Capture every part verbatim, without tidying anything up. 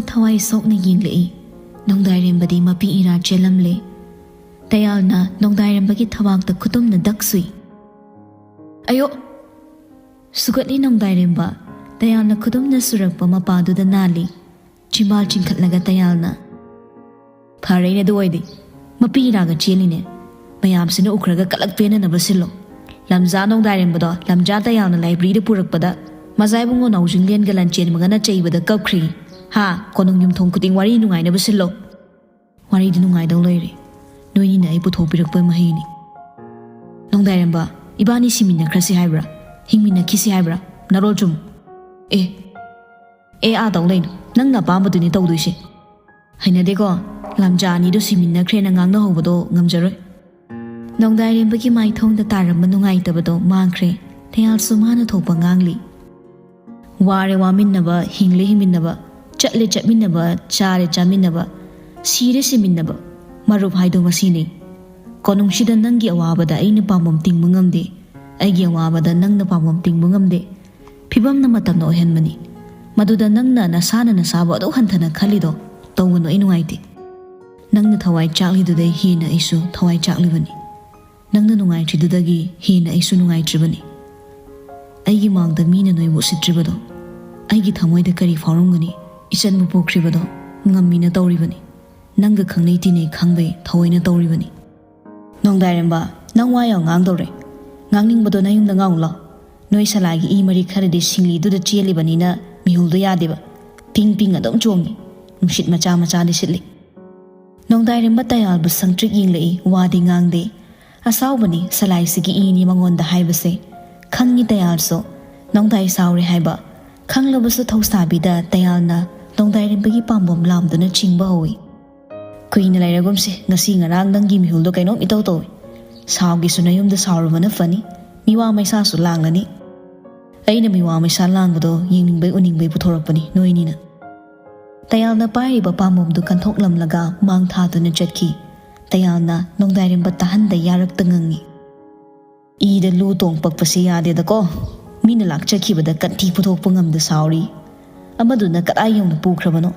ꯊꯋꯥꯏ ꯁꯣꯛꯅ ꯌꯦꯡꯂꯛꯏ꯫ ꯅꯣꯡꯗꯥꯏꯔꯦꯝꯕꯗꯤ ꯃꯄꯤ ꯏꯔꯥ ꯆꯦꯜꯂꯝꯂꯦ꯫ ꯇꯌꯥꯜꯅ ꯅꯣꯡꯗꯥꯏꯔꯦꯝꯕꯒꯤ ꯊꯕꯥꯛꯇ ꯈꯨꯇꯨꯝꯅ ꯗꯛ ꯁꯨꯏ꯫ "ꯑꯌꯣ!" ꯁꯨꯒꯠꯂꯤ ꯅꯣꯡꯗꯥꯏꯔꯦꯝꯕ꯫ ꯇꯌꯥꯜꯅ ꯈꯨꯗꯨꯝꯅ ꯁꯨꯔꯛꯄ ꯃꯄꯥꯗꯨꯗ ꯅꯥꯜꯂꯤ꯫ ꯆꯤꯝꯕꯥꯜ ꯆꯤꯡꯈꯠꯂꯒ ꯇꯌꯥꯜꯅ, "ꯐꯔꯦꯅꯦ ꯑꯗꯨ ꯑꯣꯏꯗꯤ꯫ ꯃꯄꯤ ꯏꯔꯥꯒ ꯆꯦꯜꯂꯤꯅꯦ꯫ ꯃꯌꯥꯝꯁꯤꯅ ꯎꯈ꯭ꯔꯒ ꯀꯂꯛ ꯄꯦꯟꯅꯅꯕ ꯁꯤꯜꯂꯣ꯫ ꯂꯝꯖꯥ ꯅꯣꯡꯗꯥꯏꯔꯦꯝꯕꯗꯣ ꯂꯝꯖꯥ ꯇꯌꯥꯜꯅ ꯂꯥꯏꯕ꯭ꯔꯤꯗ ꯄꯨꯔꯛꯄꯗ ꯃꯖꯥ ꯏꯕꯨꯡꯉꯣ ꯅꯥꯎꯖꯤꯡꯂꯦꯟꯒ ꯂꯟꯆꯦꯟꯕꯒꯅ ꯆꯩꯕꯗ ꯀꯞꯈ꯭ꯔꯤ꯫ ꯍꯥ? ꯀꯣꯅꯨꯡ ꯌꯨꯝꯊꯣꯡ ꯈꯨꯗꯤꯡ ꯋꯥꯔꯤ ꯅꯨꯡꯉꯥꯏꯅꯕ ꯁꯤꯜꯂꯣ꯫ ꯋꯥꯔꯤꯗꯤ ꯅꯨꯡꯉꯥꯏꯗꯧ ꯂꯩꯔꯦ꯫ ꯅꯣꯏꯅꯤꯅ ꯑꯩ ꯄꯨꯊꯣꯛꯄꯤꯔꯛꯄ ꯃꯍꯩꯅꯤ꯫ ꯅꯣꯡꯗꯥꯏꯔꯦꯝꯕ, ꯏꯕꯥꯅꯤ ꯁꯤꯃꯤꯟꯅꯈ꯭ꯔꯁꯤ ꯍꯥꯏꯕ꯭ꯔꯥ? ꯍꯤꯡꯃꯤꯟꯅꯈꯤꯁꯤ ꯍꯥꯏꯕ꯭ꯔꯥ? ꯅꯔꯣꯜ ꯆꯨꯝ꯫ ꯑꯦ, ꯑꯦ, ꯑꯥ ꯇꯧ ꯂꯩꯅꯨ꯫ ꯅꯪꯅ ꯑꯄꯥꯝꯕꯗꯨꯅꯤ ꯇꯧꯗꯣꯏꯁꯦ꯫ ꯍꯩꯅꯗꯦꯀꯣ, ꯂꯝꯖꯥ ꯑꯅꯤꯗꯣ ꯁꯤꯃꯤꯟꯅꯈ꯭ꯔꯦꯅ ꯉꯥꯡꯅꯍꯧꯕꯗꯣ ꯉꯝꯖꯔꯣꯏ꯫" ꯅꯣꯡꯗꯥꯏꯔꯦꯝꯕꯒꯤ ꯃꯥꯏꯊꯣꯡꯗ ꯇꯥꯔꯝꯕ ꯅꯨꯡꯉꯥꯏꯇꯕꯗꯣ ꯃꯥꯡꯈ꯭ꯔꯦ꯫ ꯇꯌꯥꯜꯁꯨ ꯃꯥꯅ ꯊꯣꯛꯄ ꯉꯥꯡꯂꯤ꯫ "ꯋꯥꯔꯦ ꯋꯥꯃꯤꯟꯅꯕ, ꯍꯤꯡꯂꯦ ꯍꯤꯡꯃꯤꯟꯅꯕ, ꯆꯠꯂꯦ ꯆꯠꯃꯤꯟꯅꯕ, ꯆꯥꯔꯦ ꯆꯥꯃꯤꯟꯅꯕ, ꯁꯤꯔꯦ ꯁꯤꯃꯤꯟꯅꯕ, ꯃꯔꯨꯞ ꯍꯥꯏꯗꯣ ꯃꯁꯤꯅꯤ꯫ ꯀꯣꯅꯨꯡꯁꯤꯗ ꯅꯪꯒꯤ ꯑꯋꯥꯕꯗ ꯑꯩꯅ ꯄꯥꯝꯕꯝ ꯇꯤꯡꯕ ꯉꯝꯗꯦ, ꯑꯩꯒꯤ ꯑꯋꯥꯕꯗ ꯅꯪꯅ ꯄꯥꯝꯕꯝ ꯇꯤꯡꯕ ꯉꯝꯗꯦ꯫ ꯐꯤꯕꯝꯅ ꯃꯇꯝꯅ ꯑꯣꯏꯍꯟꯕꯅꯤ꯫ ꯃꯗꯨꯗ ꯅꯪꯅ ꯅꯁꯥꯅ ꯅꯁꯥꯕꯨ ꯑꯗꯨꯛ ꯍꯟꯊꯅ ꯈꯜꯂꯤꯗꯣ ꯇꯧꯒꯅꯨ, ꯑꯩ ꯅꯨꯡꯉꯥꯏꯇꯦ꯫ ꯅꯪꯅ ꯊꯋꯥꯏ ꯆꯥꯛꯂꯤꯗꯨꯗꯩ ꯍꯦꯟꯅ ꯑꯩꯁꯨ ꯊꯋꯥꯏ ꯆꯥꯛꯂꯤꯕꯅꯤ꯫ ꯅꯪꯅ ꯅꯨꯡꯉꯥꯏꯇ꯭ꯔꯤꯗꯨꯗꯒꯤ ꯍꯦꯟꯅ ꯑꯩꯁꯨ ꯅꯨꯡꯉꯥꯏꯇ꯭ꯔꯤꯕꯅꯤ꯫ ꯑꯩꯒꯤ ꯃꯥꯡꯗ ꯃꯤꯅ ꯅꯣꯏꯕꯨ ꯎꯁꯤꯠꯇ꯭ꯔꯤꯕꯗꯣ ꯑꯩꯒꯤ ꯊꯃꯣꯏꯗ ꯀꯔꯤ ꯐꯥꯎꯔꯝꯒꯅꯤ? ꯏꯆꯟꯕꯨ ꯄꯣꯛꯈ꯭ꯔꯤꯕꯗꯣ ꯉꯝꯃꯤꯅ ꯇꯧꯔꯤꯕꯅꯤ꯫ ꯅꯪꯒ ꯈꯪꯅꯩ ꯇꯤꯟꯅꯩ ꯈꯪꯕꯩ ꯊꯑꯣꯏꯅ ꯇꯧꯔꯤꯕꯅꯤ꯫" "ꯅꯣꯡꯗꯥꯏꯔꯦꯝꯕ, ꯅꯪ ꯋꯥ ꯌꯥꯝ ꯉꯥꯡꯗꯧꯔꯦ꯫ ꯉꯥꯡꯅꯤꯡꯕꯗꯣ ꯅꯌꯨꯝꯗ ꯉꯥꯡꯉꯨ ꯂꯥꯎ꯫ ꯅꯣꯏ ꯁꯂꯥꯏꯒꯤ ꯏ ꯃꯔꯤ ꯈꯔꯗꯤ ꯁꯤꯡꯂꯤꯗꯨꯗ ꯆꯦꯜꯂꯤꯕꯅꯤꯅ ꯃꯤꯍꯨꯜꯗꯣ ꯌꯥꯗꯦꯕ꯫ ꯄꯤꯡ ꯄꯤꯡ ꯑꯗꯨꯝ ꯆꯣꯡꯉꯤ꯫ ꯅꯨꯡꯁꯤꯠ ꯃꯆꯥ ꯃꯆꯥꯗꯤ ꯁꯤꯠꯂꯤ꯫" ꯅꯣꯡꯗꯥꯏꯔꯦꯝꯕ ꯇꯌꯥꯜꯕꯨ ꯁꯪꯇ꯭ꯔꯤꯛ ꯌꯦꯡꯂꯛꯏ, ꯋꯥꯗꯤ ꯉꯥꯡꯗꯦ꯫ ꯑꯁꯥꯎꯕꯅꯤ ꯁꯂꯥꯏꯁꯤꯒꯤ ꯏꯅꯤ ꯃꯉꯣꯟꯗ ꯍꯥꯏꯕꯁꯦ꯫ ꯈꯪꯉꯤ ꯇꯌꯥꯜꯁꯨ ꯅꯣꯡꯗꯥꯏ ꯁꯥꯎꯔꯦ ꯍꯥꯏꯕ꯫ ꯈꯪꯂꯕꯁꯨ ꯊꯧꯁꯥꯕꯤꯗ ꯇꯌꯥꯜꯅ ꯅꯣꯡꯗꯥꯏꯔꯦꯝꯕꯒꯤ ꯄꯥꯝꯕꯣꯝ ꯂꯥꯝꯗꯨꯅ ꯆꯤꯡꯕ ꯍꯧꯏ꯫ "ꯀꯨꯏꯅ ꯂꯩꯔꯒꯨꯝꯁꯦ, ꯉꯁꯤ ꯉꯔꯥꯡ ꯅꯪꯒꯤ ꯃꯤꯍꯨꯜꯗꯣ ꯀꯩꯅꯣꯝ ꯏꯇꯧ ꯇꯧꯏ꯫ ꯁꯥꯎꯒꯦꯁꯨ ꯅꯌꯨꯝꯗ ꯁꯥꯎꯔꯨꯕꯅ ꯐꯅꯤ, ꯃꯤꯋꯥ ꯃꯩꯁꯥꯁꯨ ꯂꯥꯡꯂꯅꯤ꯫ ꯑꯩꯅ ꯃꯤꯋꯥ ꯃꯩꯁꯥ ꯂꯥꯡꯕꯗꯣ ꯌꯦꯡꯅꯤꯡꯕꯩ ꯎꯅꯤꯡꯕꯩ ꯄꯨꯊꯣꯔꯛꯄꯅꯤ ꯅꯣꯏꯅꯤꯅ꯫" ꯇꯌꯥꯜꯅ ꯄꯥꯏꯔꯤꯕ ꯄꯥꯝꯕꯣꯝꯗꯨ ꯀꯟꯊꯣꯛꯂꯝꯂꯒ ꯃꯥꯡ ꯊꯥꯗꯨꯅ ꯆꯠꯈꯤ꯫ ꯇꯌꯥꯜꯅ ꯅꯣꯡꯗꯥꯏꯔꯦꯝꯕ ꯇꯥꯍꯟꯗ ꯌꯥꯔꯛꯇ ꯉꯪꯉꯤ꯫ "ꯏꯗ ꯂꯨ ꯇꯣꯡ ꯄꯛꯄꯁꯤ ꯌꯥꯗꯦꯗꯀꯣ꯫ ꯃꯤꯅ ꯂꯥꯛꯆꯈꯤꯕꯗ ꯀꯟꯊꯤ ꯄꯨꯊꯣꯛꯄ ꯉꯝꯗ ꯁꯥꯎꯔꯤ꯫ ꯑꯃꯗꯨꯅ ꯀꯗꯥꯏ ꯌꯧꯅ ꯄꯨꯈ꯭ꯔꯕꯅꯣ?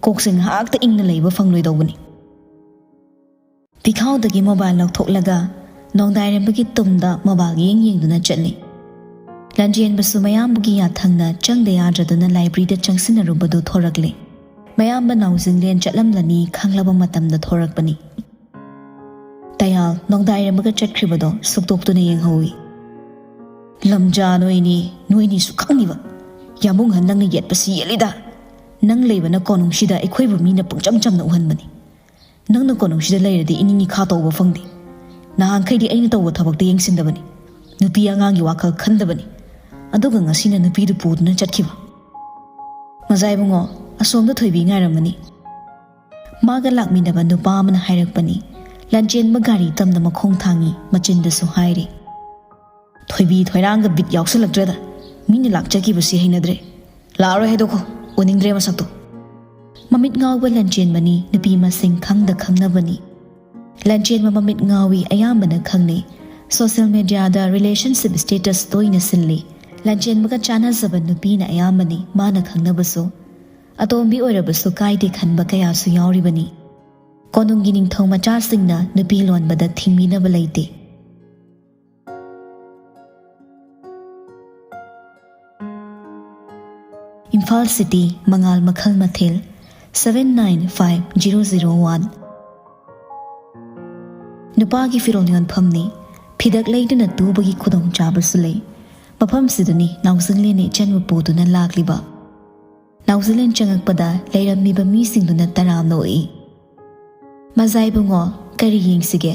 ꯀꯣꯛꯁꯦ ꯉꯥꯏꯍꯥꯛꯇ ꯏꯪꯅ ꯂꯩꯕ ꯐꯪꯂꯣꯏꯗꯧꯕꯅꯤ꯫ ꯐꯤꯈꯥꯎꯗꯒꯤ ꯃꯣꯕꯥꯏꯜ ꯂꯧꯊꯣꯛꯂꯒ ꯅꯣꯡꯗꯥꯏꯔꯝꯕꯒꯤ ꯇꯨꯡꯗ ꯃꯣꯕꯥꯏꯜ ꯌꯦꯡ ꯌꯦꯡꯗꯨꯅ ꯆꯠꯂꯤ꯫ ꯂꯟꯖꯦꯟꯕꯁꯨ ꯃꯌꯥꯝꯕꯒꯤ ꯌꯥꯊꯪꯅ ꯆꯪꯗ ꯌꯥꯗ꯭ꯔꯗꯨꯅ ꯂꯥꯏꯕ꯭ꯔꯤꯗ ꯆꯪꯁꯤꯟꯅꯔꯨꯕꯗꯨ ꯊꯣꯔꯛꯂꯦ꯫ ꯃꯌꯥꯝꯕ ꯅꯥꯎꯖꯤꯡꯂꯦꯟ ꯆꯠꯂꯝꯂꯅꯤ ꯈꯪꯂꯕ ꯃꯇꯝꯗ ꯊꯣꯔꯛꯄꯅꯤ꯫ "ꯇꯌꯥꯜ, ꯅꯣꯡꯗꯥꯏꯔꯝꯕꯒ ꯆꯠꯈ꯭ꯔꯤꯕꯗꯣ ꯁꯨꯛꯇꯣꯛꯇꯨꯅ ꯌꯦꯡꯍꯧꯏ꯫ ꯂꯝꯖꯥ ꯅꯣꯏꯅꯤ, ꯅꯣꯏꯅꯤꯁꯨ ꯈꯪꯉꯤꯕ꯫ ꯌꯥꯝꯕꯨꯡꯍꯟ ꯅꯪꯅ ꯌꯦꯠꯄꯁꯤ ꯌꯦꯠꯂꯤꯗ꯫ ꯅꯪ ꯂꯩꯕꯅ ꯀꯣꯅꯨꯡꯁꯤꯗ ꯑꯩꯈꯣꯏꯕꯨ ꯃꯤꯅ ꯄꯨꯡꯆꯝ ꯆꯝꯅ ꯎꯍꯟꯕꯅꯤ꯫ ꯅꯪꯅ ꯀꯣꯅꯨꯡꯁꯤꯗ ꯂꯩꯔꯗꯤ ꯏꯅꯤꯡ ꯏꯈꯥ ꯇꯧꯕ ꯐꯪꯗꯦ꯫ ꯅꯍꯥꯟꯈꯩꯗꯤ ꯑꯩꯅ ꯇꯧꯕ ꯊꯕꯛꯇ ꯌꯦꯡꯁꯤꯟꯗꯕꯅꯤ꯫ ꯅꯨꯄꯤ ꯑꯉꯥꯡꯒꯤ ꯋꯥꯈꯜ ꯈꯟꯗꯕꯅꯤ꯫ ꯑꯗꯨꯒ ꯉꯁꯤꯅ ꯅꯨꯄꯤꯗꯨ ꯄꯨꯗꯨꯅ ꯆꯠꯈꯤꯕ꯫ ꯃꯖꯥ ꯏꯕꯨꯡꯉꯣ, ꯑꯁꯣꯝꯗ ꯊꯣꯏꯕꯤ ꯉꯥꯏꯔꯝꯃꯅꯤ꯫" ꯃꯥꯒ ꯂꯥꯛꯃꯤꯟꯅꯕ ꯅꯨꯄꯥ ꯑꯃꯅ ꯍꯥꯏꯔꯛꯄꯅꯤ꯫ ꯂꯟꯆꯦꯟꯕ ꯒꯥꯔꯤ ꯇꯝꯅ ꯃꯈꯣꯡ ꯊꯥꯡꯉꯤ, ꯃꯆꯤꯟꯗꯁꯨ ꯍꯥꯏꯔꯤ꯫ "ꯊꯣꯏꯕꯤ ꯊꯣꯏꯔꯥꯡꯒ ꯕꯤꯠ ꯌꯥꯎꯁꯜꯂꯛꯇ꯭ꯔꯦꯗ꯫ ꯃꯤꯅ ꯂꯥꯛꯆꯈꯤꯕꯁꯤ ꯍꯩꯅꯗ꯭ꯔꯦ꯫ ꯂꯥꯛꯑꯔꯣꯏ ꯍꯥꯏꯗꯣꯛꯈꯣ, ꯎꯅꯤꯡꯗ꯭ꯔꯦ ꯃꯁꯛꯇꯣ꯫" ꯃꯃꯤꯠ ꯉꯥꯎꯕ ꯂꯟꯆꯦꯟꯕꯅꯤ, ꯅꯨꯄꯤ ꯃꯁꯤꯡ ꯈꯪꯗ ꯈꯪꯅꯕꯅꯤ꯫ ꯂꯟꯆꯦꯟꯕ ꯃꯃꯤꯠ ꯉꯥꯎꯏ ꯑꯌꯥꯝꯕꯅ ꯈꯪꯅꯩ꯫ ꯁꯣꯁꯤꯌꯦꯜ ꯃꯦꯗꯤꯌꯥꯗ ꯔꯤꯂꯦꯁꯟꯁꯤꯞ ꯁ꯭ꯇꯦꯇꯁ ꯇꯣꯏꯅ ꯁꯤꯜꯂꯤ꯫ ꯂꯟꯆꯦꯟꯕꯒ ꯆꯥꯟꯅꯖꯕ ꯅꯨꯄꯤꯅ ꯑꯌꯥꯝꯕꯅꯤ, ꯃꯥꯅ ꯈꯪꯅꯕꯁꯨ꯫ ꯑꯇꯣꯝꯕꯤ ꯑꯣꯏꯔꯕꯁꯨ ꯀꯥꯏꯗꯦ ꯈꯟꯕ ꯀꯌꯥꯁꯨ ꯌꯥꯎꯔꯤꯕꯅꯤ꯫ ꯀꯣꯅꯨꯡꯒꯤ ꯅꯤꯡꯊꯧ ꯃꯆꯥꯁꯤꯡꯅ ꯅꯨꯄꯤ ꯂꯣꯟꯕꯗ ꯊꯤꯡꯕꯤꯅꯕ ꯂꯩꯇꯦ꯫ ꯏꯝꯐꯥꯜ ꯁꯤꯇꯤ, ꯃꯉꯥꯜ ꯃꯈꯜ ꯃꯊꯦꯜ, seven nine five zero zero one꯫ ꯅꯨꯄꯥꯒꯤ ꯐꯤꯔꯣꯜ ꯌꯣꯟꯐꯝꯅꯤ꯫ ꯐꯤꯗꯛ ꯂꯩꯗꯨꯅ ꯇꯨꯕꯒꯤ ꯈꯨꯗꯣꯡꯆꯥꯕꯁꯨ ꯂꯩ꯫ ꯃꯐꯝꯁꯤꯗꯅꯤ ꯅꯥꯎꯖꯤꯡꯂꯦꯟꯅ ꯏꯆꯟꯕꯨ ꯄꯨꯗꯨꯅ ꯂꯥꯛꯂꯤꯕ꯫ ꯅꯥꯎꯖꯤꯡꯂꯦꯟ ꯆꯪꯉꯛꯄꯗ ꯂꯩꯔꯝꯃꯤꯕ ꯃꯤꯁꯤꯡꯗꯨꯅ ꯇꯔꯥꯝꯅ ꯑꯣꯛꯏ꯫ "ꯃꯖꯥ ꯏꯕꯨꯡꯉꯣ, ꯀꯔꯤ ꯌꯦꯡꯁꯤꯒꯦ?"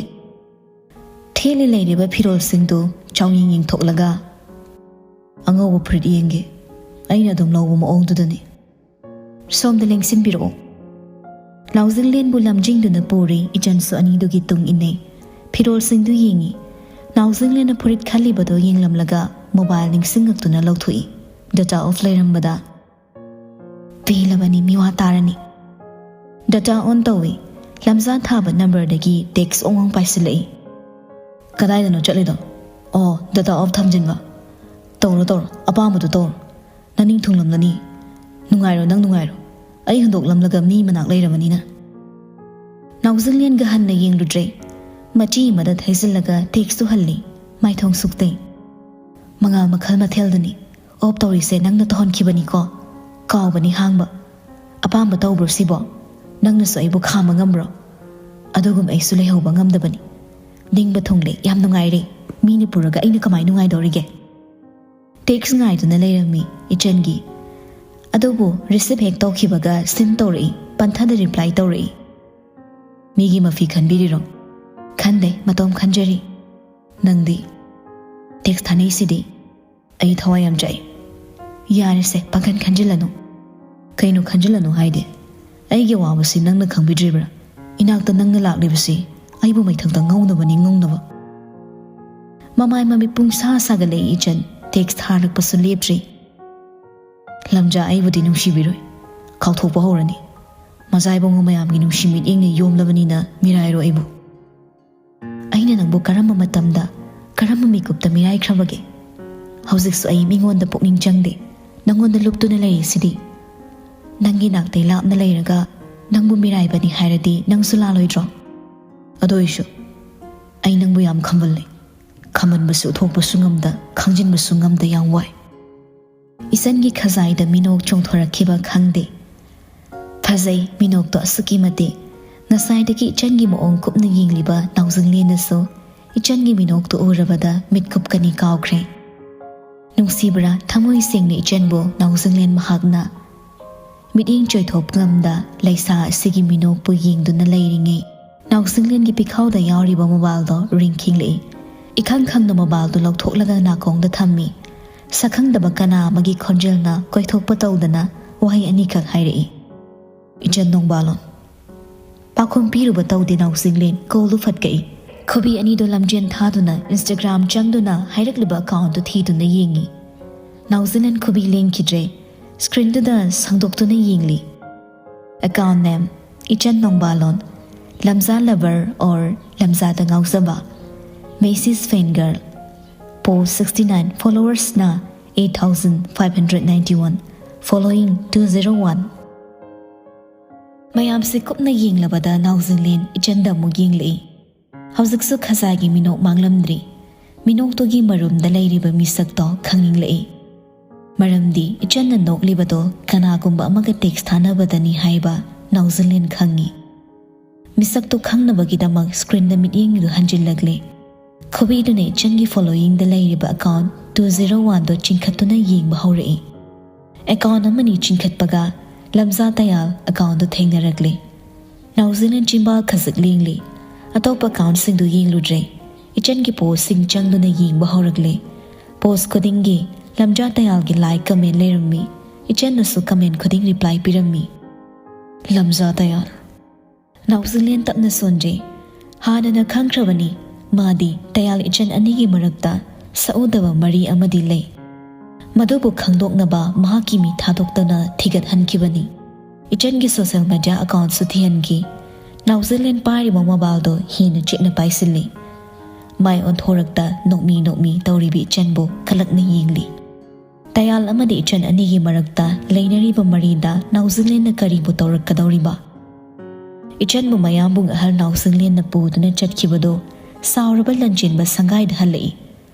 ꯊꯦꯠꯂꯤ ꯂꯩꯔꯤꯕ ꯐꯤꯔꯣꯜꯁꯤꯡꯗꯨ ꯆꯥꯎꯌꯦꯡ ꯌꯦꯡꯊꯣꯛꯂꯒ, "ꯑꯉꯧꯕ ꯐꯨꯔꯤꯠ ꯌꯦꯡꯒꯦ꯫ ꯑꯩꯅ ꯑꯗꯨꯝ ꯂꯧꯕ ꯃꯑꯣꯡꯗꯨꯗꯅꯤ꯫" "ꯁꯣꯝꯗ ꯂꯦꯡꯁꯤꯟꯕꯤꯔꯛꯑꯣ꯫" ꯅꯥꯎꯖꯤꯡꯂꯦꯟꯕꯨ ꯂꯝꯖꯤꯡꯗꯨꯅ ꯄꯨꯔꯤ, ꯏꯆꯟꯁꯨ ꯑꯅꯤꯗꯨꯒꯤ ꯇꯨꯡ ꯏꯟꯅꯩ꯫ ꯐꯤꯔꯣꯜꯁꯤꯡꯗꯨ ꯌꯦꯡꯉꯤ꯫ ꯅꯥꯎꯖꯤꯡꯂꯦꯟꯅ ꯐꯨꯔꯤꯠ ꯈꯜꯂꯤꯕꯗꯨ ꯌꯦꯡꯂꯝꯂꯒ ꯃꯣꯕꯥꯏꯜ ꯅꯤꯡꯁꯤꯡꯉꯛꯇꯨꯅ ꯂꯧꯊꯣꯛꯏ꯫ Data of ꯂꯩꯔꯝꯕꯗ꯫ "ꯄꯦꯜꯂꯕꯅꯤ, ꯃꯤꯋꯥ ꯇꯥꯔꯅꯤ꯫" ꯗꯇꯥ ꯑꯣꯟ ꯇꯧꯏ꯫ ꯂꯝꯖꯥ ꯊꯥꯕ ꯅꯝꯕꯔꯗꯒꯤ ꯇꯦꯛꯁ ꯑꯣꯡ ꯑꯣꯡ ꯄꯥꯏꯁꯤꯜꯂꯛꯏ꯫ "ꯀꯗꯥꯏꯗꯅꯣ ꯆꯠꯂꯤꯗꯣ?" "ꯑꯣ, ꯗꯇꯥ ꯑꯣꯐ ꯊꯝꯖꯤꯟꯕ꯫" "ꯇꯧꯔꯣ, ꯇꯧꯔꯣ, ꯑꯄꯥꯝꯕꯗꯣ ꯇꯧꯔꯣ꯫ ꯅꯅꯤꯡ ꯊꯨꯡꯂꯝꯂꯅꯤ꯫ ꯅꯨꯡꯉꯥꯏꯔꯣ, ꯅꯪ ꯅꯨꯡꯉꯥꯏꯔꯣ꯫ ꯑꯩ ꯍꯨꯟꯗꯣꯛꯂꯝꯂꯒ ꯃꯤ ꯃꯅꯥꯛ ꯂꯩꯔꯕꯅꯤꯅ꯫ ꯅꯥꯎꯖꯤꯡꯂꯦꯟꯒ ꯍꯟꯅ ꯌꯦꯡꯂꯨꯗ꯭ꯔꯦ꯫ ꯃꯆꯤ ꯑꯃꯗ ꯊꯩꯖꯤꯜꯂꯒ ꯇꯦꯛꯁꯇꯨ ꯍꯜꯂꯤ꯫ ꯃꯥꯏꯊꯣꯡ ꯁꯨꯛꯇꯩ꯫ ꯃꯉꯥꯜ ꯃꯈꯜ ꯃꯊꯦꯜꯗꯅꯤ꯫ ꯑꯣꯞ ꯇꯧꯔꯤꯁꯦ ꯅꯪꯅ ꯇꯧꯍꯟꯈꯤꯕꯅꯤꯀꯣ꯫ ꯀꯥꯎꯕꯅꯤ ꯍꯥꯡꯕ꯫ ꯑꯄꯥꯝꯕ ꯇꯧꯕ꯭ꯔꯣ ꯁꯤꯕꯣ? ꯅꯪꯅꯁꯨ ꯑꯩꯕꯨ ꯈꯥꯝꯕ ꯉꯝꯕ꯭ꯔꯣ? ꯑꯗꯨꯒꯨꯝ ꯑꯩꯁꯨ ꯂꯩꯍꯧꯕ ꯉꯝꯗꯕꯅꯤ꯫ ꯅꯤꯡꯕ ꯊꯨꯡꯂꯦ, ꯌꯥꯝ ꯅꯨꯡꯉꯥꯏꯔꯦ꯫ ꯃꯤꯅ ꯄꯨꯔꯒ ꯑꯩꯅ ꯀꯃꯥꯏ ꯅꯨꯡꯉꯥꯏꯗꯧꯔꯤꯒꯦ? ꯇꯦꯛꯁ ꯉꯥꯏꯗꯨꯅ ꯂꯩꯔꯝꯃꯤ ꯏꯆꯟꯒꯤ꯫ ꯑꯗꯨꯕꯨ ꯔꯤꯁꯤꯞ ꯍꯦꯛ ꯇꯧꯈꯤꯕꯒ ꯁꯤꯟ ꯇꯧꯔꯛꯏ, ꯄꯟꯊꯗ ꯔꯤꯄ꯭ꯂꯥꯏ ꯇꯧꯔꯛꯏ꯫ ꯃꯤꯒꯤ ꯃꯐꯤ ꯈꯟꯕꯤꯔꯤꯔꯣ? ꯈꯟꯗꯦ, ꯃꯇꯣꯝ ꯈꯟꯖꯔꯤ꯫ ꯅꯪꯗꯤ? ꯇꯦꯛꯁ ꯊꯥꯅꯩꯁꯤꯗꯤ꯫ ꯑꯩ ꯊꯋꯥꯏ ꯌꯥꯝ ꯆꯥꯛꯏ꯫ ꯌꯥꯔꯦꯁꯦ, ꯄꯥꯡꯈꯟ ꯈꯟꯖꯤꯜꯂꯅꯨ꯫ ꯀꯩꯅꯣ ꯈꯟꯖꯤꯜꯂꯅꯨ ꯍꯥꯏꯗꯤ? ꯑꯩꯒꯤ ꯑꯋꯥꯕꯁꯤ ꯅꯪꯅ ꯈꯪꯕꯤꯗ꯭ꯔꯤꯕ꯭ꯔꯥ? ꯏꯅꯥꯛꯇ ꯅꯪꯅ ꯂꯥꯛꯂꯤꯕꯁꯤ ꯑꯩꯕꯨ ꯃꯩꯊꯛꯇ ꯉꯧꯅꯕꯅꯤ, ꯉꯧꯅꯕ꯫ ꯃꯃꯥꯏ ꯃꯃꯤꯠ ꯄꯨꯡꯁꯥ ꯁꯥꯒꯠꯂꯛꯏ ꯏꯆꯟ, ꯇꯦꯛꯁ ꯊꯥꯔꯛꯄꯁꯨ ꯂꯦꯞꯇ꯭ꯔꯤ꯫ ꯂꯝꯖꯥ ꯑꯩꯕꯨꯗꯤ ꯅꯨꯡꯁꯤꯕꯤꯔꯣꯏ, ꯀꯥꯎꯊꯣꯛꯄ ꯍꯧꯔꯅꯤ꯫ ꯃꯖꯥꯏꯕꯣꯡꯕ ꯃꯌꯥꯝꯒꯤ ꯅꯨꯡꯁꯤ ꯃꯤꯠꯌꯦꯡꯅ ꯌꯣꯝꯂꯕꯅꯤꯅ ꯃꯤꯔꯥꯏꯔꯣ ꯑꯩꯕꯨ꯫ ꯑꯩꯅ ꯅꯪꯕꯨ ꯀꯔꯝꯕ ꯃꯇꯝꯗ, ꯀꯔꯝꯕ ꯃꯤꯀꯨꯞꯇ ꯃꯤꯔꯥꯏꯈ꯭ꯔꯕꯒꯦ? ꯍꯧꯖꯤꯛꯁꯨ ꯑꯩ ꯃꯤꯉꯣꯟꯗ ꯄꯨꯛꯅꯤꯡ ꯆꯪꯗꯦ, ꯅꯪꯉꯣꯟꯗ ꯂꯨꯞꯇꯨꯅ ꯂꯩꯔꯤꯁꯤꯗꯤ꯫ ꯅꯪꯒꯤ ꯅꯥꯛꯇꯩ ꯂꯥꯞꯅ ꯂꯩꯔꯒ ꯅꯪꯕꯨ ꯃꯤꯔꯥꯏꯕꯅꯤ ꯍꯥꯏꯔꯗꯤ ꯅꯪꯁꯨ ꯂꯥꯜꯂꯣꯏꯗ꯭ꯔꯣ? ꯑꯗꯨ ꯑꯣꯏꯁꯨ ꯑꯩ ꯅꯪꯕꯨ ꯌꯥꯝ ꯈꯝꯕꯜꯂꯦ꯫ ꯈꯝꯕꯟꯕꯁꯨ ꯎꯠꯊꯣꯛꯄꯁꯨ ꯉꯝꯗ, ꯈꯪꯖꯤꯟꯕꯁꯨ ꯉꯝꯗ ꯌꯥꯝ ꯋꯥꯏ꯫ ꯏꯆꯟꯒꯤ ꯈꯖꯥꯏꯗ ꯃꯤꯅꯣꯛ ꯆꯣꯡꯊꯣꯔꯛꯈꯤꯕ ꯈꯪꯗꯦ꯫ ꯐꯖꯩ ꯃꯤꯅꯣꯛꯇꯣ ꯑꯁꯨꯛꯀꯤ ꯃꯇꯤꯛ꯫ ꯉꯁꯥꯏꯗꯒꯤ ꯏꯆꯟꯒꯤ ꯃꯑꯣꯡ ꯀꯨꯞꯅ ꯌꯦꯡꯂꯤꯕ ꯅꯥꯎꯖꯤꯡꯂꯦꯟꯅꯁꯨ ꯏꯆꯟꯒꯤ ꯃꯤꯅꯣꯛꯇꯨ ꯎꯔꯕꯗ ꯃꯤꯠ ꯀꯨꯞꯀꯅꯤ ꯀꯥꯎꯈ꯭ꯔꯦ꯫ ꯅꯨꯡꯁꯤꯕ꯭ꯔꯥ ꯊꯃꯣꯏ ꯁꯦꯡꯅ ꯏꯆꯟꯕꯨ ꯅꯥꯎꯖꯤꯡꯂꯦꯟ ꯃꯍꯥꯛꯅ? ꯃꯤꯠꯌꯦꯡ ꯆꯣꯏꯊꯣꯛ ꯉꯝꯗ ꯂꯩꯁꯥ ꯑꯁꯤꯒꯤ ꯃꯤꯅꯣꯛꯄꯨ ꯌꯦꯡꯗꯨꯅ ꯂꯩꯔꯤꯉꯩ, ꯅꯥꯎꯖꯤꯡꯂꯦꯟꯒꯤ ꯄꯤꯈꯥꯎꯗ ꯌꯥꯎꯔꯤꯕ ꯃꯣꯕꯥꯏꯜꯗꯣ ꯔꯤꯡ ꯈꯤꯡꯂꯛꯏ꯫ ꯏꯈꯪ ꯈꯪꯅ ꯃꯣꯕꯥꯏꯜꯗꯨ ꯂꯧꯊꯣꯛꯂꯒ ꯅꯥꯀꯣꯡꯗ ꯊꯝꯃꯤ꯫ ꯁꯛꯈꯪꯗꯕ ꯀꯅꯥ ꯑꯃꯒꯤ ꯈꯣꯟꯖꯦꯜꯅ ꯀꯣꯏꯊꯣꯛꯄ ꯇꯧꯗꯅ ꯋꯥꯍꯩ ꯑꯅꯤꯈꯛ ꯍꯥꯏꯔꯛꯏ, "ꯏꯆꯟ ꯅꯣꯡꯕꯥꯂꯣꯟ"꯫ ꯄꯥꯎꯈꯨꯝ ꯄꯤꯔꯨꯕ ꯇꯧꯗꯦ ꯅꯥꯎꯖꯤꯡꯂꯦꯟ, ꯀꯣꯜꯗꯨ ꯐꯠꯀꯛꯏ꯫ ꯈꯨꯕꯤ ꯑꯅꯤꯗꯨ ꯂꯝꯖꯦꯟ ꯊꯥꯗꯨꯅ Instagram ꯆꯪꯗꯨꯅ ꯍꯥꯏꯔꯛꯂꯤꯕ ꯑꯦꯀꯥꯎꯟꯗꯨ ꯊꯤꯗꯨꯅ ꯌꯦꯡꯉꯤ꯫ ꯅꯥꯎꯖꯤꯡꯂꯦꯟ ꯈꯨꯕꯤ ꯂꯦꯡꯈꯤꯗ꯭ꯔꯦ꯫ ꯁ꯭ꯀ꯭ꯔꯤꯟꯗꯨꯗ ꯁꯪꯗꯣꯛꯇꯨꯅ ꯌꯦꯡꯂꯤ꯫ ꯑꯦꯀꯥꯎꯟ ꯅꯦꯝ, ꯏꯆꯟ ꯅꯣꯡꯕꯥꯂꯣꯟ, ꯂꯝꯖꯥ ꯂꯚꯔ ꯑꯣꯔ ꯂꯝꯖꯥꯗ ꯉꯥꯎꯖꯕ꯫ Messi's fan girl. Post sixty nine, ꯐꯣꯂꯣꯋꯔꯁꯅ eight thousand five hundred ninety one, following two zero one꯫ ꯃꯌꯥꯝꯁꯦ ꯀꯨꯞꯅ ꯌꯦꯡꯂꯕꯗ ꯅꯥꯎꯖꯤꯂꯦꯟ ꯏꯆꯟꯗ ꯑꯃꯨꯛ ꯌꯦꯡꯂꯛꯏ꯫ ꯍꯧꯖꯤꯛꯁꯨ ꯈꯖꯥꯏꯒꯤ ꯃꯤꯅꯣꯛ ꯃꯥꯡꯂꯝꯗ꯭ꯔꯤ꯫ ꯃꯤꯅꯣꯛꯇꯨꯒꯤ ꯃꯔꯨꯝꯗ ꯂꯩꯔꯤꯕ ꯃꯤꯁꯛꯇꯣ ꯈꯪꯅꯤꯡꯂꯛꯏ꯫ ꯃꯔꯝꯗꯤ ꯏꯆꯟꯅ ꯅꯣꯛꯂꯤꯕꯗꯣ ꯀꯅꯥꯒꯨꯝꯕ ꯑꯃꯒ ꯇꯦꯛꯁ ꯊꯥꯅꯕꯗꯅꯤ ꯍꯥꯏꯕ ꯅꯥꯎꯖꯤꯂꯦꯟ ꯈꯪꯉꯤ꯫ ꯃꯤꯁꯛꯇꯨ ꯈꯪꯅꯕꯒꯤꯗꯃꯛ ꯁ꯭ꯀ꯭ꯔꯤꯟꯗ ꯃꯤꯠꯌꯦꯡꯗꯨ ꯍꯟꯖꯤꯜꯂꯛꯂꯦ꯫ ꯈꯨꯕꯤꯗꯨꯅ ꯏꯆꯟꯒꯤ ꯐꯣꯂꯣꯌꯤꯡꯗ ꯂꯩꯔꯤꯕ ꯑꯦꯀꯥꯎꯟ ꯇꯨ ꯖꯤꯔꯣ ꯋꯥꯟꯗꯣ ꯆꯤꯡꯈꯠꯇꯨꯅ ꯌꯦꯡꯕ ꯍꯧꯔꯛꯏ꯫ ꯑꯦꯀꯥꯎꯟ ꯑꯃꯅꯤ ꯆꯤꯡꯈꯠꯄꯒ ꯂꯝꯖꯥ ꯇꯌꯥꯜ ꯑꯦꯀꯥꯎꯟꯗꯨ ꯊꯦꯡꯅꯔꯛꯂꯦ꯫ ꯅꯥꯎꯖꯤꯂꯦꯟ ꯆꯤꯟꯕꯥꯜ ꯈꯖꯤꯛ ꯂꯦꯡꯂꯤ꯫ ꯑꯇꯣꯞꯄ ꯑꯦꯀꯥꯎꯟꯁꯤꯡꯗꯨ ꯌꯦꯡꯂꯨꯗ꯭ꯔꯦ꯫ ꯏꯆꯟꯒꯤ ꯄꯣꯁꯁꯤꯡ ꯆꯪꯗꯨꯅ ꯌꯦꯡꯕ ꯍꯧꯔꯛꯂꯦ꯫ ꯄꯣꯁ ꯈꯨꯗꯤꯡꯒꯤ ꯂꯝꯖꯥ ꯇꯌꯥꯜꯒꯤ ꯂꯥꯏꯛ ꯀꯃꯦꯟ ꯂꯩꯔꯝꯃꯤ꯫ ꯏꯆꯟꯅꯁꯨ ꯀꯃꯦꯟ ꯈꯨꯗꯤꯡ ꯔꯤꯄ꯭ꯂꯥꯏ ꯄꯤꯔꯝꯃꯤ꯫ ꯂꯝꯖꯥ ꯇꯌꯥꯜ꯫ ꯅꯥꯎꯖꯤꯂꯦꯟ ꯇꯞꯅ ꯁꯣꯟꯖꯩ꯫ ꯍꯥꯟꯅꯅ ꯈꯪꯈ꯭ꯔꯕꯅꯤ꯫ ꯃꯥꯗꯤ ꯇꯌꯥꯜ ꯏꯆꯟ ꯑꯅꯤꯒꯤ ꯃꯔꯛꯇ ꯁꯛꯎꯗꯕ ꯃꯔꯤ ꯑꯃꯗꯤ ꯂꯩ꯫ ꯃꯗꯨꯕꯨ ꯈꯪꯗꯣꯛꯅꯕ ꯃꯍꯥꯛꯀꯤ ꯃꯤ ꯊꯥꯗꯣꯛꯇꯅ ꯊꯤꯒꯠꯍꯟꯈꯤꯕꯅꯤ꯫ ꯏꯆꯟꯒꯤ ꯁꯣꯁꯦꯜ ꯃꯦꯗꯤꯌꯥ ꯑꯦꯀꯥꯎꯟꯁꯨ ꯊꯤꯍꯟꯈꯤ꯫ ꯅꯥꯎꯖꯤꯂꯦꯟ ꯄꯥꯏꯔꯤꯕ ꯃꯣꯕꯥꯏꯜꯗꯣ ꯍꯦꯟꯅ ꯆꯦꯠꯅ ꯄꯥꯏꯁꯤꯜꯂꯤ꯫ ꯃꯥꯏ ꯑꯣꯟꯊꯣꯔꯛꯇ ꯅꯣꯛꯃꯤ ꯅꯣꯛꯃꯤ ꯇꯧꯔꯤꯕꯤ ꯏꯆꯟꯕꯨ ꯀꯂꯛꯅ ꯌꯦꯡꯂꯤ꯫ ꯇꯌꯥꯜ ꯑꯃꯗꯤ ꯏꯆꯟ ꯑꯅꯤꯒꯤ ꯃꯔꯛꯇ ꯂꯩꯅꯔꯤꯕ ꯃꯔꯤꯗ ꯅꯥꯎꯖꯤꯂꯦꯟꯅ ꯀꯔꯤꯕꯨ ꯇꯧꯔꯛꯀꯗꯧꯔꯤꯕ? ꯏꯆꯟꯕꯨ ꯃꯌꯥꯝꯕꯨꯡ ꯑꯍꯜ ꯅꯥꯎꯖꯤꯂꯦꯟꯅ ꯄꯨꯗꯨꯅ ꯆꯠꯈꯤꯕꯗꯨ ꯁꯥꯎꯔꯕ ꯂꯟꯆꯦꯟꯕ ꯁꯪꯒꯥꯏꯗ ꯍꯜꯂꯛꯏ꯫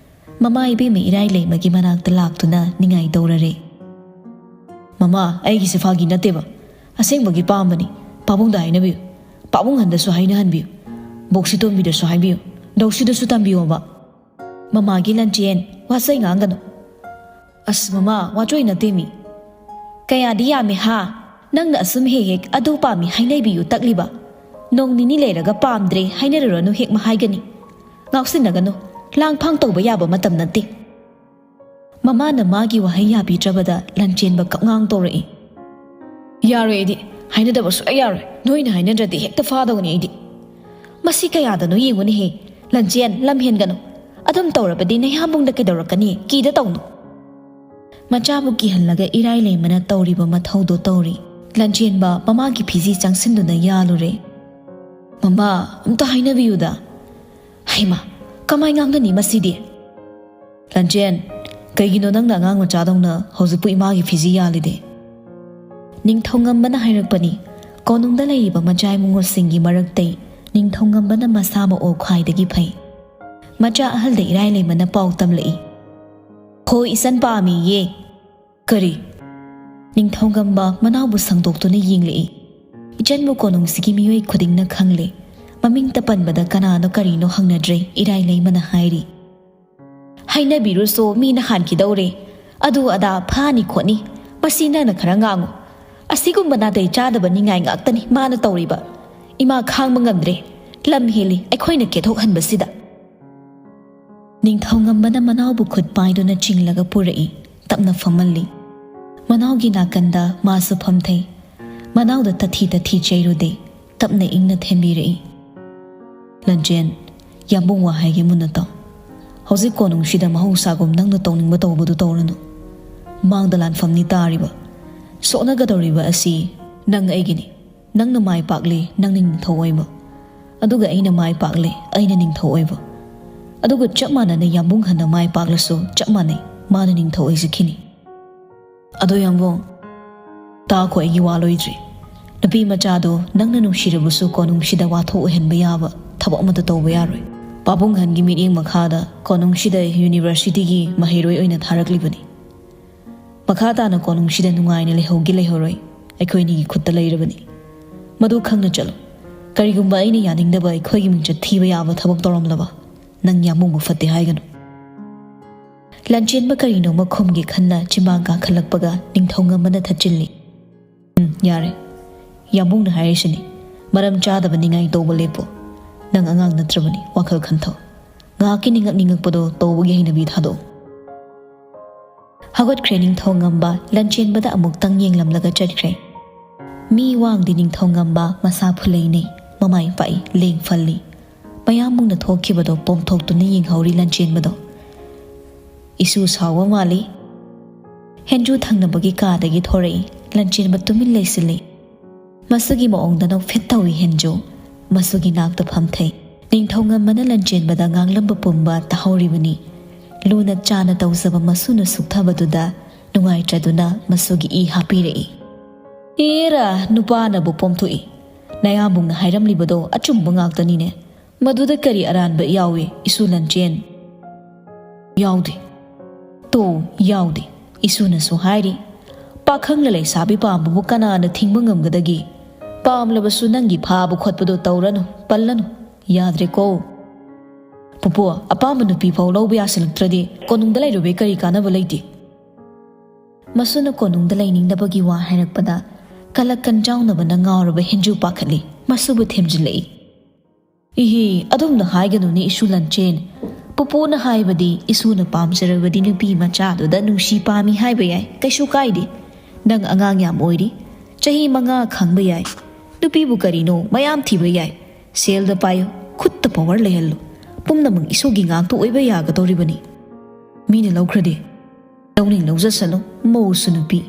ꯃꯃꯥ ꯏꯕꯦꯝꯃ ꯏꯔꯥꯏ ꯂꯩꯃꯒꯤ ꯃꯅꯥꯛꯇ ꯂꯥꯛꯇꯨꯅ ꯅꯤꯡꯉꯥꯏ ꯇꯧꯔꯔꯦ꯫ "ꯃꯃꯥ, ꯑꯩꯒꯤꯁꯦ ꯐꯥꯒꯤ ꯅꯠꯇꯦꯕ꯫ ꯑꯁꯦꯡꯕꯒꯤ ꯄꯥꯝꯕꯅꯤ꯫ ꯄꯥꯕꯨꯡꯗ ꯍꯥꯏꯅꯕꯤꯌꯨ꯫ ꯄꯥꯕꯨꯡ ꯍꯟꯗꯁꯨ ꯍꯥꯏꯅꯍꯟꯕꯤꯌꯨ꯫ ꯕꯣꯛꯁꯤ ꯇꯣꯝꯕꯤꯗꯁꯨ ꯍꯥꯏꯕꯤꯌꯨ꯫ ꯗꯧꯁꯤꯗꯁꯨ ꯇꯝꯕꯤꯌꯣꯕ꯫" "ꯃꯃꯥꯒꯤ ꯂꯟꯆꯦꯟ, ꯋꯥꯆꯩ ꯉꯥꯡꯒꯅꯨ꯫" "ꯑꯁ ꯃꯃꯥ, ꯋꯥꯆꯣꯏ ꯅꯠꯇꯦ ꯃꯤ꯫" "ꯀꯌꯥꯗꯤ ꯌꯥꯝꯃꯦ ꯍꯥ? ꯅꯪꯅ ꯑꯁꯨꯝ ꯍꯦꯛ ꯍꯦꯛ ꯑꯗꯨ ꯄꯥꯝꯃꯤ ꯍꯥꯏꯅꯩꯕꯤꯌꯨ ꯇꯛꯂꯤꯕ꯫ ꯅꯣꯡ ꯅꯤꯅꯤ ꯂꯩꯔꯒ ꯄꯥꯝꯗ꯭ꯔꯦ ꯍꯥꯏꯅꯔꯨꯔꯅꯨ ꯍꯦꯛ ꯃꯍꯥꯏꯒꯅꯤ꯫ ꯉꯥꯎꯁꯤꯟꯅꯒꯅꯨ꯫ ꯂꯥꯡ ꯐꯥꯡ ꯇꯧꯕ ꯌꯥꯕ ꯃꯇꯝ ꯅꯠꯇꯦ꯫" ꯃꯃꯥꯅ ꯃꯥꯒꯤ ꯋꯥꯍꯩ ꯌꯥꯕꯤꯗ꯭ꯔꯕꯗ ꯂꯟꯆꯦꯟꯕ ꯀꯞꯉꯥꯡ ꯇꯧꯔꯛꯏ꯫ "ꯌꯥꯔꯣꯏ ꯑꯩꯗꯤ꯫ ꯍꯥꯏꯅꯗꯕ ꯁꯨꯛꯌꯥ ꯌꯥꯔꯣꯏ꯫ ꯅꯣꯏꯅ ꯍꯥꯏꯅꯗ꯭ꯔꯗꯤ ꯍꯦꯛꯇ ꯐꯥꯗꯧꯅꯤ ꯑꯩꯗꯤ꯫ ꯃꯁꯤ ꯀꯌꯥꯗꯅꯣ ꯌꯦꯡꯉꯨꯅꯦꯍꯦ꯫ ꯂꯟꯆꯦꯟ, ꯂꯝ ꯍꯦꯟꯒꯅꯨ꯫ ꯑꯗꯨꯝ ꯇꯧꯔꯕꯗꯤ ꯅꯌꯥꯝꯕꯨꯡꯗ ꯀꯩꯗꯧꯔꯛꯀꯅꯤ? ꯀꯤꯗ ꯇꯧꯅꯨ꯫" ꯃꯆꯥꯕꯨ ꯀꯤꯍꯜꯂꯒ ꯏꯔꯥꯏ ꯂꯩꯃꯅ ꯇꯧꯔꯤꯕ ꯃꯊꯧꯗꯣ ꯇꯧꯔꯤ꯫ ꯂꯟꯆꯦꯟꯕ ꯃꯃꯥꯒꯤ ꯐꯤꯖꯤ ꯆꯪꯁꯤꯟꯗꯨꯅ ꯌꯥꯜꯂꯨꯔꯦ꯫ "ꯃꯃꯥ, ꯑꯝꯇ ꯍꯥꯏꯅꯕꯤꯌꯨꯗ꯫" "ꯍꯩꯃꯥ, ꯀꯃꯥꯏ ꯉꯥꯡꯅꯅꯤ ꯃꯁꯤꯗꯤ?" "ꯂꯟꯆꯦꯟ, ꯀꯩꯒꯤꯅꯣ ꯅꯪꯅ ꯑꯉꯥꯡ ꯃꯆꯥꯗꯧꯅ ꯍꯧꯖꯤꯛꯄꯨ ꯏꯃꯥꯒꯤ ꯐꯤꯖꯤ ꯌꯥꯜꯂꯤꯗꯤ?" ꯅꯤꯡꯊꯧꯉꯝꯕꯅ ꯍꯥꯏꯔꯛꯄꯅꯤ꯫ ꯀꯣꯅꯨꯡꯗ ꯂꯩꯔꯤꯕ ꯃꯆꯥ ꯏꯃꯨꯡꯁꯤꯡꯒꯤ ꯃꯔꯛꯇꯩ ꯅꯤꯡꯊꯧꯉꯝꯕꯅ ꯃꯁꯥ ꯃꯎ ꯈ꯭ꯋꯥꯏꯗꯒꯤ ꯐꯩ꯫ ꯃꯆꯥ ꯑꯍꯜꯗ ꯏꯔꯥꯏꯂꯩꯃꯅ ꯄꯥꯎ ꯇꯝꯂꯛꯏ꯫ "ꯍꯣꯏ, ꯏꯆꯟ ꯄꯥꯝꯃꯤꯌꯦ꯫" "ꯀꯔꯤ?" ꯅꯤꯡꯊꯧꯉꯝꯕ ꯃꯅꯥꯎꯕꯨ ꯁꯪꯗꯣꯛꯇꯨꯅ ꯌꯦꯡꯂꯛꯏ꯫ "ꯏꯆꯟꯕꯨ ꯀꯣꯅꯨꯡꯁꯤꯒꯤ ꯃꯤꯑꯣꯏ ꯈꯨꯗꯤꯡꯅ ꯈꯪꯂꯦ꯫ ꯃꯃꯤꯡꯇ ꯄꯟꯕꯗ ꯀꯅꯥꯅꯣ ꯀꯔꯤꯅꯣ ꯍꯪꯅꯗ꯭ꯔꯦ", ꯏꯔꯥꯏꯂꯩꯃꯅ ꯍꯥꯏꯔꯤ꯫ "ꯍꯥꯏꯅꯕꯤꯔꯨꯁꯣ, ꯃꯤꯅ ꯍꯥꯟꯈꯤꯗꯧꯔꯦ꯫ ꯑꯗꯨ ꯑꯗꯥ ꯐꯥꯅꯤ ꯈꯣꯠꯅꯤ꯫ ꯃꯁꯤ ꯅꯪꯅ ꯈꯔ ꯉꯥꯡꯉꯨ꯫ ꯑꯁꯤꯒꯨꯝꯕ ꯅꯥꯇꯩ ꯆꯥꯗꯕ ꯅꯤꯡꯉꯥꯏ ꯉꯥꯛꯇꯅꯤ ꯃꯥꯅ ꯇꯧꯔꯤꯕ꯫ ꯏꯃꯥ ꯈꯥꯡꯕ ꯉꯝꯗ꯭ꯔꯦ꯫ ꯂꯝ ꯍꯦꯜꯂꯤ ꯑꯩꯈꯣꯏꯅ ꯀꯦꯊꯣꯛꯍꯟꯕꯁꯤꯗ꯫" ꯅꯤꯡꯊꯧꯉꯝꯕꯅ ꯃꯅꯥꯎꯕꯨ ꯈꯨꯠ ꯄꯥꯏꯗꯨꯅ ꯆꯤꯡꯂꯒ ꯄꯨꯔꯛꯏ꯫ ꯇꯞꯅ ꯐꯝꯍꯜꯂꯤ꯫ ꯃꯅꯥꯎꯒꯤ ꯅꯥꯀꯟꯗ ꯃꯥꯁꯨ ꯐꯝꯊꯩ꯫ ꯃꯅꯥꯎꯗ ꯇꯊꯤ ꯇꯊꯤ ꯆꯩꯔꯨꯗꯦ꯫ ꯇꯞꯅ ꯏꯪꯅ ꯊꯦꯝꯕꯤꯔꯛꯏ꯫ "ꯂꯟꯖꯦꯟ, ꯌꯥꯝꯕꯨꯡ ꯋꯥ ꯍꯥꯏꯒꯦ ꯃꯨꯟꯅ ꯇꯥꯎ꯫ ꯍꯧꯖꯤꯛ ꯀꯣꯅꯨꯡꯁꯤꯗ ꯃꯍꯧꯁꯥꯒꯨꯝ ꯅꯪꯅ ꯇꯧꯅꯤꯡꯕ ꯇꯧꯕꯗꯨ ꯇꯧꯔꯅꯨ꯫ ꯃꯥꯡꯗ ꯂꯥꯟꯐꯝꯅꯤ ꯇꯥꯔꯤꯕ꯫ ꯁꯣꯛꯅꯒꯗꯧꯔꯤꯕ ꯑꯁꯤ ꯅꯪ ꯑꯩꯒꯤꯅꯤ꯫ ꯅꯪꯅ ꯃꯥꯏ ꯄꯥꯛꯂꯦ, ꯅꯪꯅ ꯅꯤꯡꯊꯧ ꯑꯣꯏꯕ꯫ ꯑꯗꯨꯒ ꯑꯩꯅ ꯃꯥꯏ ꯄꯥꯛꯂꯦ, ꯑꯩꯅ ꯅꯤꯡꯊꯧ ꯑꯣꯏꯕ꯫ ꯑꯗꯨꯒ ꯆꯞ ꯃꯥꯟꯅꯅ ꯌꯥꯝꯕꯨꯡ ꯍꯟꯅ ꯃꯥꯏ ꯄꯥꯛꯂꯁꯨ ꯆꯞ ꯃꯥꯟꯅꯩ, ꯃꯥꯅ ꯅꯤꯡꯊꯧ ꯑꯣꯏꯖꯈꯤꯅꯤ꯫" "ꯑꯗꯣ ꯌꯥꯝꯕꯨꯡ, ꯇꯥꯈꯣ, ꯑꯩꯒꯤ ꯋꯥ ꯂꯣꯏꯗ꯭ꯔꯤ꯫ ꯅꯨꯄꯤ ꯃꯆꯥꯗꯣ ꯅꯪꯅ ꯅꯨꯡꯁꯤꯔꯕꯁꯨ ꯀꯣꯅꯨꯡꯁꯤꯗ ꯋꯥꯊꯣꯛ ꯑꯣꯏꯍꯟꯕ ꯌꯥꯕ ꯊꯕꯛ ꯑꯃꯠꯇ ꯇꯧꯕ ꯌꯥꯔꯣꯏ꯫ ꯄꯥꯕꯨꯡ ꯍꯟꯒꯤ ꯃꯤꯠꯌꯦꯡ ꯃꯈꯥꯗ ꯀꯣꯅꯨꯡꯁꯤꯗ ꯌꯨꯅꯤꯚꯔꯁꯤꯇꯤꯒꯤ ꯃꯍꯩꯔꯣꯏ ꯑꯣꯏꯅ ꯊꯥꯔꯛꯂꯤꯕꯅꯤ꯫ ꯃꯈꯥ ꯇꯥꯅ ꯀꯣꯅꯨꯡꯁꯤꯗ ꯅꯨꯡꯉꯥꯏꯅ ꯂꯩꯍꯧꯒꯦ ꯂꯩꯍꯧꯔꯣꯏ, ꯑꯩꯈꯣꯏ ꯑꯅꯤꯒꯤ ꯈꯨꯠꯇ ꯂꯩꯔꯕꯅꯤ꯫ ꯃꯗꯨ ꯈꯪꯅ ꯆꯠꯂꯨ꯫ ꯀꯔꯤꯒꯨꯝꯕ ꯑꯩꯅ ꯌꯥꯅꯤꯡꯗꯕ, ꯑꯩꯈꯣꯏꯒꯤ ꯃꯤꯡꯆꯠ ꯊꯤꯕ ꯌꯥꯕ ꯊꯕꯛ ꯇꯧꯔꯝꯂꯕ, ꯅꯪ ꯌꯥꯝꯕꯨꯡꯕꯨ ꯐꯠꯇꯦ ꯍꯥꯏꯒꯅꯨ꯫" ꯂꯟꯆꯦꯟꯕ ꯀꯔꯤꯅꯣꯃ ꯈꯨꯝꯒꯦ ꯈꯟꯅ ꯆꯤꯝꯕꯥꯡ ꯀꯥꯈꯠꯂꯛꯄꯒ ꯅꯤꯡꯊꯧꯉꯝꯕꯅ ꯊꯠꯆꯤꯜꯂꯤ꯫ "ꯎꯝ, ꯌꯥꯔꯦ꯫ ꯌꯥꯝꯕꯨꯡꯅ ꯍꯥꯏꯔꯤꯁꯤꯅꯤ꯫ ꯃꯔꯝ ꯆꯥꯗꯕ ꯅꯤꯡꯉꯥꯏ ꯇꯧꯕ ꯂꯦꯞꯄꯨ꯫ ꯅꯪ ꯑꯉꯥꯡ ꯅꯠꯇ꯭ꯔꯕꯅꯤ, ꯋꯥꯈꯜ ꯈꯟꯊꯧ꯫ ꯉꯥꯏꯍꯥꯛꯀꯤ ꯅꯤꯡꯉꯛ ꯅꯤꯡꯉꯛꯄꯗꯣ ꯇꯧꯕꯒꯤ ꯍꯩꯅꯕꯤ ꯊꯥꯗꯣꯛꯎ꯫" ꯍꯧꯒꯠꯈ꯭ꯔꯦ ꯅꯤꯡꯊꯧꯉꯝꯕ, ꯂꯟꯆꯦꯟꯕꯗ ꯑꯃꯨꯛꯇꯪ ꯌꯦꯡꯂꯝꯂꯒ ꯆꯠꯈ꯭ꯔꯦ꯫ ꯃꯤ ꯋꯥꯡꯗꯤ ꯅꯤꯡꯊꯧꯉꯝꯕ, ꯃꯁꯥ ꯐꯨꯂꯩꯅꯤ, ꯃꯃꯥꯏ ꯄꯥꯛꯏ, ꯂꯦꯡ ꯐꯜꯂꯤ꯫ ꯃꯌꯥꯝ ꯃꯨꯛꯅ ꯊꯣꯛꯈꯤꯕꯗꯣ ꯄꯣꯝꯊꯣꯛꯇꯨꯅ ꯌꯦꯡꯍꯧꯔꯤ ꯂꯟꯆꯦꯟꯕꯗꯣ꯫ "ꯏꯁꯨ ꯁꯥꯎꯕ ꯃꯥꯜꯂꯤ꯫" ꯍꯦꯟꯖꯨ ꯊꯪꯅꯕꯒꯤ ꯀꯥꯗꯒꯤ ꯊꯣꯔꯛꯏ꯫ ꯂꯟꯆꯦꯟꯕ ꯇꯨꯃꯤꯟ ꯂꯩꯁꯤꯜꯂꯤ꯫ ꯃꯁꯨꯒꯤ ꯃꯑꯣꯡꯗ ꯅꯣꯛꯐꯦꯠ ꯇꯧꯏ ꯍꯦꯟꯖꯨ꯫ ꯃꯁꯨꯒꯤ ꯅꯥꯛꯇ ꯐꯝꯊꯩ꯫ ꯅꯤꯡꯊꯧꯉꯝꯕꯅ ꯂꯟꯆꯦꯟꯕꯗ ꯉꯥꯡꯂꯝꯕ ꯄꯨꯝꯕ ꯇꯥꯍꯧꯔꯤꯕꯅꯤ꯫ ꯂꯨꯅ ꯆꯥꯅ ꯇꯧꯖꯕ ꯃꯁꯨꯅ ꯁꯨꯛꯊꯕꯗꯨꯗ ꯅꯨꯡꯉꯥꯏꯇ꯭ꯔꯗꯨꯅ ꯃꯁꯨꯒꯤ ꯏ ꯍꯥꯞꯄꯤꯔꯛꯏ꯫ ꯑꯦꯔꯥ, ꯅꯨꯄꯥꯅꯕꯨ ꯄꯣꯝꯊꯣꯛꯏ꯫ ꯅꯌꯥꯝꯕꯨꯡꯅ ꯍꯥꯏꯔꯝꯂꯤꯕꯗꯣ ꯑꯆꯨꯝꯕ ꯉꯥꯛꯇꯅꯤꯅꯦ꯫ ꯃꯗꯨꯗ ꯀꯔꯤ ꯑꯔꯥꯟꯕ ꯌꯥꯎꯏ, ꯏꯁꯨ ꯂꯟꯆꯦꯟ? ꯌꯥꯎꯗꯦ꯫ ꯇꯣ, ꯌꯥꯎꯗꯦ꯫ ꯏꯁꯨꯅꯁꯨ ꯍꯥꯏꯔꯤ, "ꯄꯥꯈꯪꯅ ꯂꯩꯁꯥꯕꯤ ꯄꯥꯝꯕꯕꯨ ꯀꯅꯥꯅ ꯊꯤꯡꯕ ꯉꯝꯒꯗꯒꯦ? ꯄꯥꯝꯂꯕꯁꯨ ꯅꯪꯒꯤ ꯐꯥꯕ ꯈꯣꯠꯄꯗꯣ ꯇꯧꯔꯅꯨ, ꯄꯜꯂꯅꯨ꯫ ꯌꯥꯗ꯭ꯔꯦꯀꯣ꯫ ꯄꯨꯄꯨ, ꯑꯄꯥꯝꯕ ꯅꯨꯄꯤ ꯐꯥꯎ ꯂꯧꯕ ꯌꯥꯁꯤꯜꯂꯛꯇ꯭ꯔꯗꯤ ꯀꯣꯅꯨꯡꯗ ꯂꯩꯔꯨꯕꯩ ꯀꯔꯤ ꯀꯥꯟꯅꯕ ꯂꯩꯇꯦ?" ꯃꯁꯨꯅ ꯀꯣꯅꯨꯡꯗ ꯂꯩꯅꯤꯡꯗꯕꯒꯤ ꯋꯥ ꯍꯥꯏꯔꯛꯄꯗ ꯀꯂꯛ ꯀꯟꯖꯥꯎꯅꯕꯅ ꯉꯥꯎꯔꯕ ꯍꯦꯟꯖꯨ ꯄꯥꯈꯠꯂꯤ꯫ ꯃꯁꯨꯕꯨ ꯊꯦꯝꯖꯤꯜꯂꯛꯏ꯫ "ꯏꯍꯤ, ꯑꯗꯨꯝꯅ ꯍꯥꯏꯒꯅꯨꯅꯦ, ꯏꯁꯨ ꯂꯟꯆꯦꯟ꯫ ꯄꯨꯄꯨꯅ ꯍꯥꯏꯕꯗꯤ ꯏꯁꯨꯅ ꯄꯥꯝꯖꯔꯕꯗꯤ ꯅꯨꯄꯤ ꯃꯆꯥꯗꯨꯗ ꯅꯨꯡꯁꯤ ꯄꯥꯝꯃꯤ ꯍꯥꯏꯕ ꯌꯥꯏ, ꯀꯩꯁꯨ ꯀꯥꯏꯗꯦ꯫ ꯅꯪ ꯑꯉꯥꯡ ꯌꯥꯝ ꯑꯣꯏꯔꯤ, ꯆꯍꯤ ꯃꯉꯥ ꯈꯪꯕ ꯌꯥꯏ꯫ ꯅꯨꯄꯤꯕꯨ ꯀꯔꯤꯅꯣ, ꯃꯌꯥꯝ ꯊꯤꯕ ꯌꯥꯏ꯫ ꯁꯦꯜꯗ ꯄꯥꯏꯌꯨ, ꯈꯨꯠꯇ ꯄꯋꯥꯔ ꯂꯩꯍꯜꯂꯨ꯫ ꯄꯨꯝꯅꯃꯛ ꯏꯁꯨꯒꯤ ꯉꯥꯛꯇ ꯑꯣꯏꯕ ꯌꯥꯒꯗꯧꯔꯤꯕꯅꯤ꯫ ꯃꯤꯅ ꯂꯧꯈ꯭ꯔꯗꯤ? ꯂꯧꯅꯤꯡ ꯂꯧꯖꯁꯅꯨ, ꯃꯧꯁꯨ ꯅꯨꯄꯤ꯫"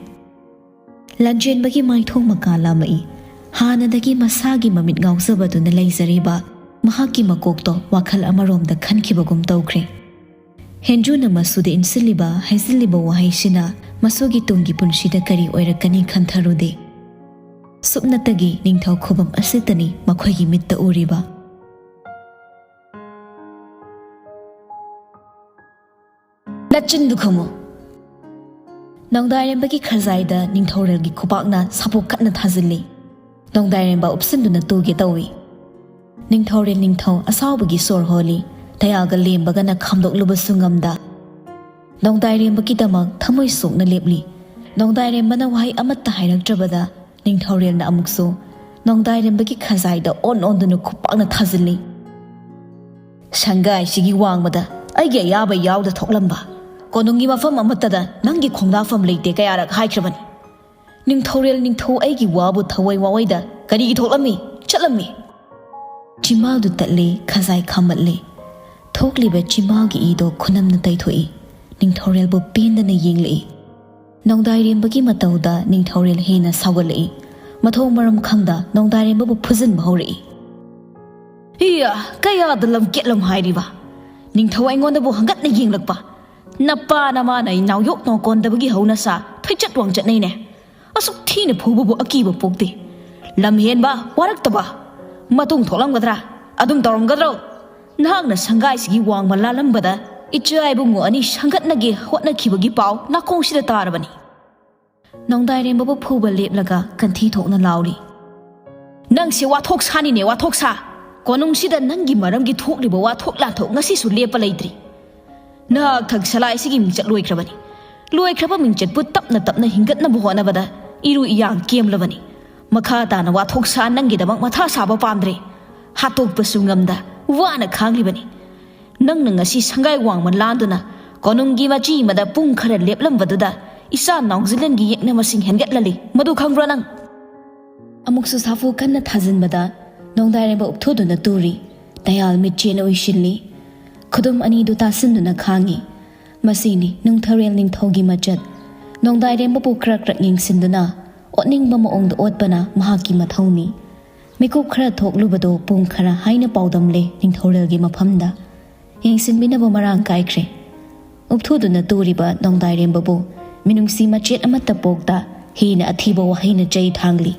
ꯂꯟꯆꯦꯟꯕꯒꯤ ꯃꯥꯏꯊꯣꯡ ꯃꯀꯥ ꯂꯥꯝꯃꯛꯏ꯫ ꯍꯥꯟꯅꯗꯒꯤ ꯃꯁꯥꯒꯤ ꯃꯃꯤꯠ ꯉꯥꯎꯖꯕꯗꯨꯅ ꯂꯩꯖꯔꯤꯕ ꯃꯍꯥꯛꯀꯤ ꯃꯀꯣꯛꯇꯣ ꯋꯥꯈꯜ ꯑꯃꯔꯣꯝꯗ ꯈꯟꯈꯤꯕꯒꯨꯝ ꯇꯧꯈ꯭ꯔꯦ꯫ ꯍꯦꯟꯖꯨꯅ ꯃꯁꯨꯗ ꯏꯟꯁꯤꯜꯂꯤꯕ, ꯍꯩꯖꯤꯜꯂꯤꯕ ꯋꯥꯍꯩꯁꯤꯅ ꯃꯁꯨꯒꯤ ꯇꯨꯡꯒꯤ ꯄꯨꯟꯁꯤꯗ ꯀꯔꯤ ꯑꯣꯏꯔꯛꯀꯅꯤ ꯈꯟꯊꯔꯨꯗꯦ꯫ ꯁꯨꯞꯅꯇꯒꯤ ꯅꯤꯡꯊꯧ ꯈꯨꯕꯝ ꯑꯁꯤꯇꯅꯤ ꯃꯈꯣꯏꯒꯤ ꯃꯤꯠꯇ ꯎꯔꯤꯕ꯫ "ꯅꯆꯤꯟꯗꯨ ꯈꯨꯝꯃꯨ!" ꯅꯣꯡꯗꯥꯏꯔꯦꯝꯕꯒꯤ ꯈꯖꯥꯏꯗ ꯅꯤꯡꯊꯧꯔꯦꯜꯒꯤ ꯈꯨꯄꯥꯛꯅ ꯁꯥꯄꯣꯛ ꯀꯟꯅ ꯊꯥꯖꯤꯜꯂꯤ꯫ ꯅꯣꯡꯗꯥꯏꯔꯦꯝꯕ ꯎꯞꯁꯤꯟꯗꯨꯅ ꯇꯨꯒꯦ ꯇꯧꯏ꯫ ꯅꯤꯡꯊꯧꯔꯦꯜ ꯅꯤꯡꯊꯧ ꯑꯁꯥꯎꯕꯒꯤ ꯁꯣꯔ ꯍꯣꯜꯂꯤ꯫ ꯇꯌꯥꯜꯒ ꯂꯦꯝꯕꯒꯅ ꯈꯥꯝꯗꯣꯛꯂꯨꯕꯁꯨ ꯉꯝꯗ꯫ ꯅꯣꯡꯗꯥꯏꯔꯦꯝꯕꯒꯤꯗꯃꯛ ꯊꯃꯣꯏ ꯁꯣꯛꯅ ꯂꯦꯞꯂꯤ꯫ ꯅꯣꯡꯗꯥꯏꯔꯦꯝꯕꯅ ꯋꯥꯍꯩ ꯑꯃꯠꯇ ꯍꯥꯏꯔꯛꯇ꯭ꯔꯕꯗ ꯅꯤꯡꯊꯧꯔꯦꯜꯅ ꯑꯃꯨꯛꯁꯨ ꯅꯣꯡꯗꯥꯏꯔꯦꯝꯕꯒꯤ ꯈꯖꯥꯏꯗ ꯑꯣꯟ ꯑꯣꯟꯗꯨꯅ ꯈꯨꯄꯥꯛꯅ ꯊꯥꯖꯤꯜꯂꯤ꯫ "ꯁꯪꯒꯥꯏꯁꯤꯒꯤ ꯋꯥꯡꯃꯗ ꯑꯩꯒꯤ ꯑꯌꯥꯕ ꯌꯥꯎꯗ ꯊꯣꯛꯂꯝꯕ ꯀꯣꯅꯨꯡꯒꯤ ꯃꯐꯝ ꯑꯃꯠꯇꯗ ꯅꯪꯒꯤ ꯈꯣꯡꯗꯥꯐꯝ ꯂꯩꯇꯦ ꯀꯌꯥꯔꯛ ꯍꯥꯏꯈ꯭ꯔꯕꯅꯤ꯫ ꯅꯤꯡꯊꯧꯔꯦꯜ ꯅꯤꯡꯊꯧ ꯑꯩꯒꯤ ꯋꯥꯕꯨ ꯊꯋꯥꯏ ꯋꯥꯋꯩꯗ ꯀꯔꯤꯒꯤ ꯊꯣꯛꯂꯝꯃꯤ? ꯆꯠꯂꯝꯃꯤ!" ꯆꯤꯃꯥꯜꯗꯨ ꯇꯠꯂꯦ, ꯈꯖꯥꯏ ꯈꯥꯝꯃꯠꯂꯦ꯫ ꯊꯣꯛꯂꯤꯕ ꯆꯤꯃꯥꯜꯒꯤ ꯏꯗꯣ ꯈꯨꯅꯝꯅ ꯇꯩꯊꯣꯛꯏ꯫ ꯅꯤꯡꯊꯧꯔꯦꯜꯕꯨ ꯄꯦꯟꯗꯅ ꯌꯦꯡꯂꯛꯏ꯫ ꯅꯣꯡꯗꯥꯏꯔꯦꯝꯕꯒꯤ ꯃꯇꯧꯗ ꯅꯤꯡꯊꯧꯔꯦꯜ ꯍꯦꯟꯅ ꯁꯥꯎꯒꯠꯂꯛꯏ꯫ ꯃꯊꯣꯡ ꯃꯔꯝ ꯈꯪꯗ ꯅꯣꯡꯗꯥꯏꯔꯦꯝꯕꯕꯨ ꯐꯨꯖꯤꯟꯕ ꯍꯧꯔꯛꯏ꯫ "ꯏꯌꯥ, ꯀꯌꯥꯗ ꯂꯝꯀꯦꯠꯂꯝ ꯍꯥꯏꯔꯤꯕ? ꯅꯤꯡꯊꯧ ꯑꯩꯉꯣꯟꯗꯕꯨ ꯍꯪꯒꯠꯅ ꯌꯦꯡꯂꯛꯄ? ꯅꯄꯥ ꯅꯃꯥꯅ ꯏꯅꯥꯎ ꯌꯣꯛꯅ ꯀꯣꯟꯗꯕꯒꯤ ꯍꯧꯅꯁꯥ ꯊꯣꯏꯆꯠ ꯋꯥꯡꯆꯠꯅꯩꯅꯦ꯫ ꯑꯁꯨꯛ ꯊꯤꯅ ꯐꯨꯕꯕꯨ ꯑꯀꯤꯕ ꯄꯣꯛꯇꯦ꯫ ꯂꯝ ꯍꯦꯟꯕ, ꯋꯥꯔꯛꯇꯕ, ꯃꯇꯨꯡ ꯊꯣꯛꯂꯝꯒꯗ꯭ꯔꯥ? ꯑꯗꯨꯝ ꯇꯧꯔꯝꯒꯗ꯭ꯔꯣ? ꯅꯍꯥꯛꯅ ꯁꯪꯒꯥꯏꯁꯤꯒꯤ ꯋꯥꯡꯃ ꯂꯥꯜꯂꯝꯕꯗ ꯏꯆꯥ ꯏꯕꯨꯡꯉꯣ ꯑꯅꯤ ꯁꯪꯒꯠꯅꯒꯦ ꯍꯣꯠꯅꯈꯤꯕꯒꯤ ꯄꯥꯎ ꯅꯥꯀꯣꯡꯁꯤꯗ ꯇꯥꯔꯕꯅꯤ꯫ ꯅꯣꯡꯗꯥꯏꯔꯦꯝꯕꯕꯨ ꯐꯨꯕ ꯂꯦꯞꯂꯒ ꯀꯟꯊꯤ ꯊꯣꯛꯅ ꯂꯥꯎꯔꯤ꯫ "ꯅꯪꯁꯦ ꯋꯥꯊꯣꯛ ꯁꯥꯅꯤꯅꯦ, ꯋꯥꯊꯣꯛ ꯁꯥ! ꯀꯣꯅꯨꯡꯁꯤꯗ ꯅꯪꯒꯤ ꯃꯔꯝꯒꯤ ꯊꯣꯛꯂꯤꯕ ꯋꯥꯊꯣꯛ ꯂꯥꯟꯊꯣꯛ ꯉꯁꯤꯁꯨ ꯂꯦꯞꯄ ꯂꯩꯇ꯭ꯔꯤ꯫ ꯅꯍꯥꯛ ꯊꯛ ꯁꯂꯥꯏꯁꯤꯒꯤ ꯃꯤꯡꯆꯠ ꯂꯣꯏꯈ꯭ꯔꯕꯅꯤ꯫ ꯂꯣꯏꯈ꯭ꯔꯕ ꯃꯤꯡꯆꯠꯄꯨ ꯇꯞꯅ ꯇꯞꯅ ꯍꯤꯡꯒꯠꯅꯕ ꯍꯣꯠꯅꯕꯗ ꯏꯔꯨ ꯏꯌꯥꯡ ꯀꯦꯝꯂꯕꯅꯤ꯫ ꯃꯈꯥ ꯇꯥꯅ ꯋꯥꯊꯣꯛ ꯁꯥ ꯅꯪꯒꯤꯗꯃꯛ ꯃꯊꯥ ꯁꯥꯕ ꯄꯥꯝꯗ꯭ꯔꯦ꯫ ꯍꯥꯠꯇꯣꯛꯄꯁꯨ ꯉꯝꯗ ꯋꯥꯅ ꯈꯥꯡꯂꯤꯕꯅꯤ꯫ ꯅꯪꯅ ꯉꯁꯤ ꯁꯪꯒꯥꯏ ꯋꯥꯡꯃ ꯂꯥꯟꯗꯨꯅ ꯀꯣꯅꯨꯡꯒꯤ ꯃꯆꯤ ꯑꯃꯗ ꯄꯨꯡ ꯈꯔ ꯂꯦꯞꯂꯝꯕꯗꯨꯗ ꯏꯆꯥ ꯅꯥꯎꯖꯤꯂꯦꯟꯒꯤ ꯌꯦꯛꯅꯕꯁꯤꯡ ꯍꯦꯟꯒꯠꯂꯜꯂꯤ꯫ ꯃꯗꯨ ꯈꯪꯕ꯭ꯔꯣ ꯅꯪ?" ꯑꯃꯨꯛꯁꯨ ꯁꯥꯐꯨ ꯀꯟꯅ ꯊꯥꯖꯤꯟꯕꯗ ꯅꯣꯡꯗꯥꯏꯔꯦꯝꯕ ꯎꯞꯊꯨꯗꯨꯅ ꯇꯨꯔꯤ꯫ ꯇꯌꯥꯜ ꯃꯤꯠꯆꯦꯅ ꯎꯏꯁꯤꯜꯂꯤ꯫ ꯈꯨꯗꯨꯝ ꯑꯅꯤꯗꯨ ꯇꯥꯁꯤꯟꯗꯨꯅ ꯈꯥꯡꯉꯤ꯫ ꯃꯁꯤꯅꯤ ꯅꯤꯡꯊꯧꯔꯦꯜ ꯅꯤꯡꯊꯧꯒꯤ ꯃꯆꯠ꯫ ꯅꯣꯡꯗꯥꯏꯔꯦꯝꯕꯕꯨ ꯀ꯭ꯔꯛ ꯀ꯭ꯔꯛ ꯌꯦꯡꯁꯤꯟꯗꯨꯅ ꯑꯣꯠꯅꯤꯡꯕ ꯃꯑꯣꯡꯗ ꯑꯣꯠꯄꯅ ꯃꯍꯥꯛꯀꯤ ꯃꯊꯧꯅꯤ꯫ ꯃꯤꯀꯨꯞ ꯈꯔ ꯊꯣꯛꯂꯨꯕꯗꯨ ꯄꯨꯡ ꯈꯔ ꯍꯥꯏꯅ ꯄꯥꯎꯗꯝꯂꯦ ꯅꯤꯡꯊꯧꯔꯦꯜꯒꯤ ꯃꯐꯝꯗ꯫ ꯌꯦꯡꯁꯤꯟꯕꯤꯅꯕ ꯃꯔꯥꯡ ꯀꯥꯏꯈ꯭ꯔꯦ꯫ ꯎꯞꯊꯨꯗꯨꯅ ꯇꯨꯔꯤꯕ ꯅꯣꯡꯗꯥꯏꯔꯦꯝꯕꯕꯨ ꯃꯤꯅꯨꯡꯁꯤ ꯃꯆꯦꯠ ꯑꯃꯠꯇ ꯄꯣꯛꯇ ꯍꯦꯟꯅ ꯑꯊꯤꯕ ꯋꯥꯍꯩꯅ ꯆꯩ ꯊꯥꯡꯂꯤ꯫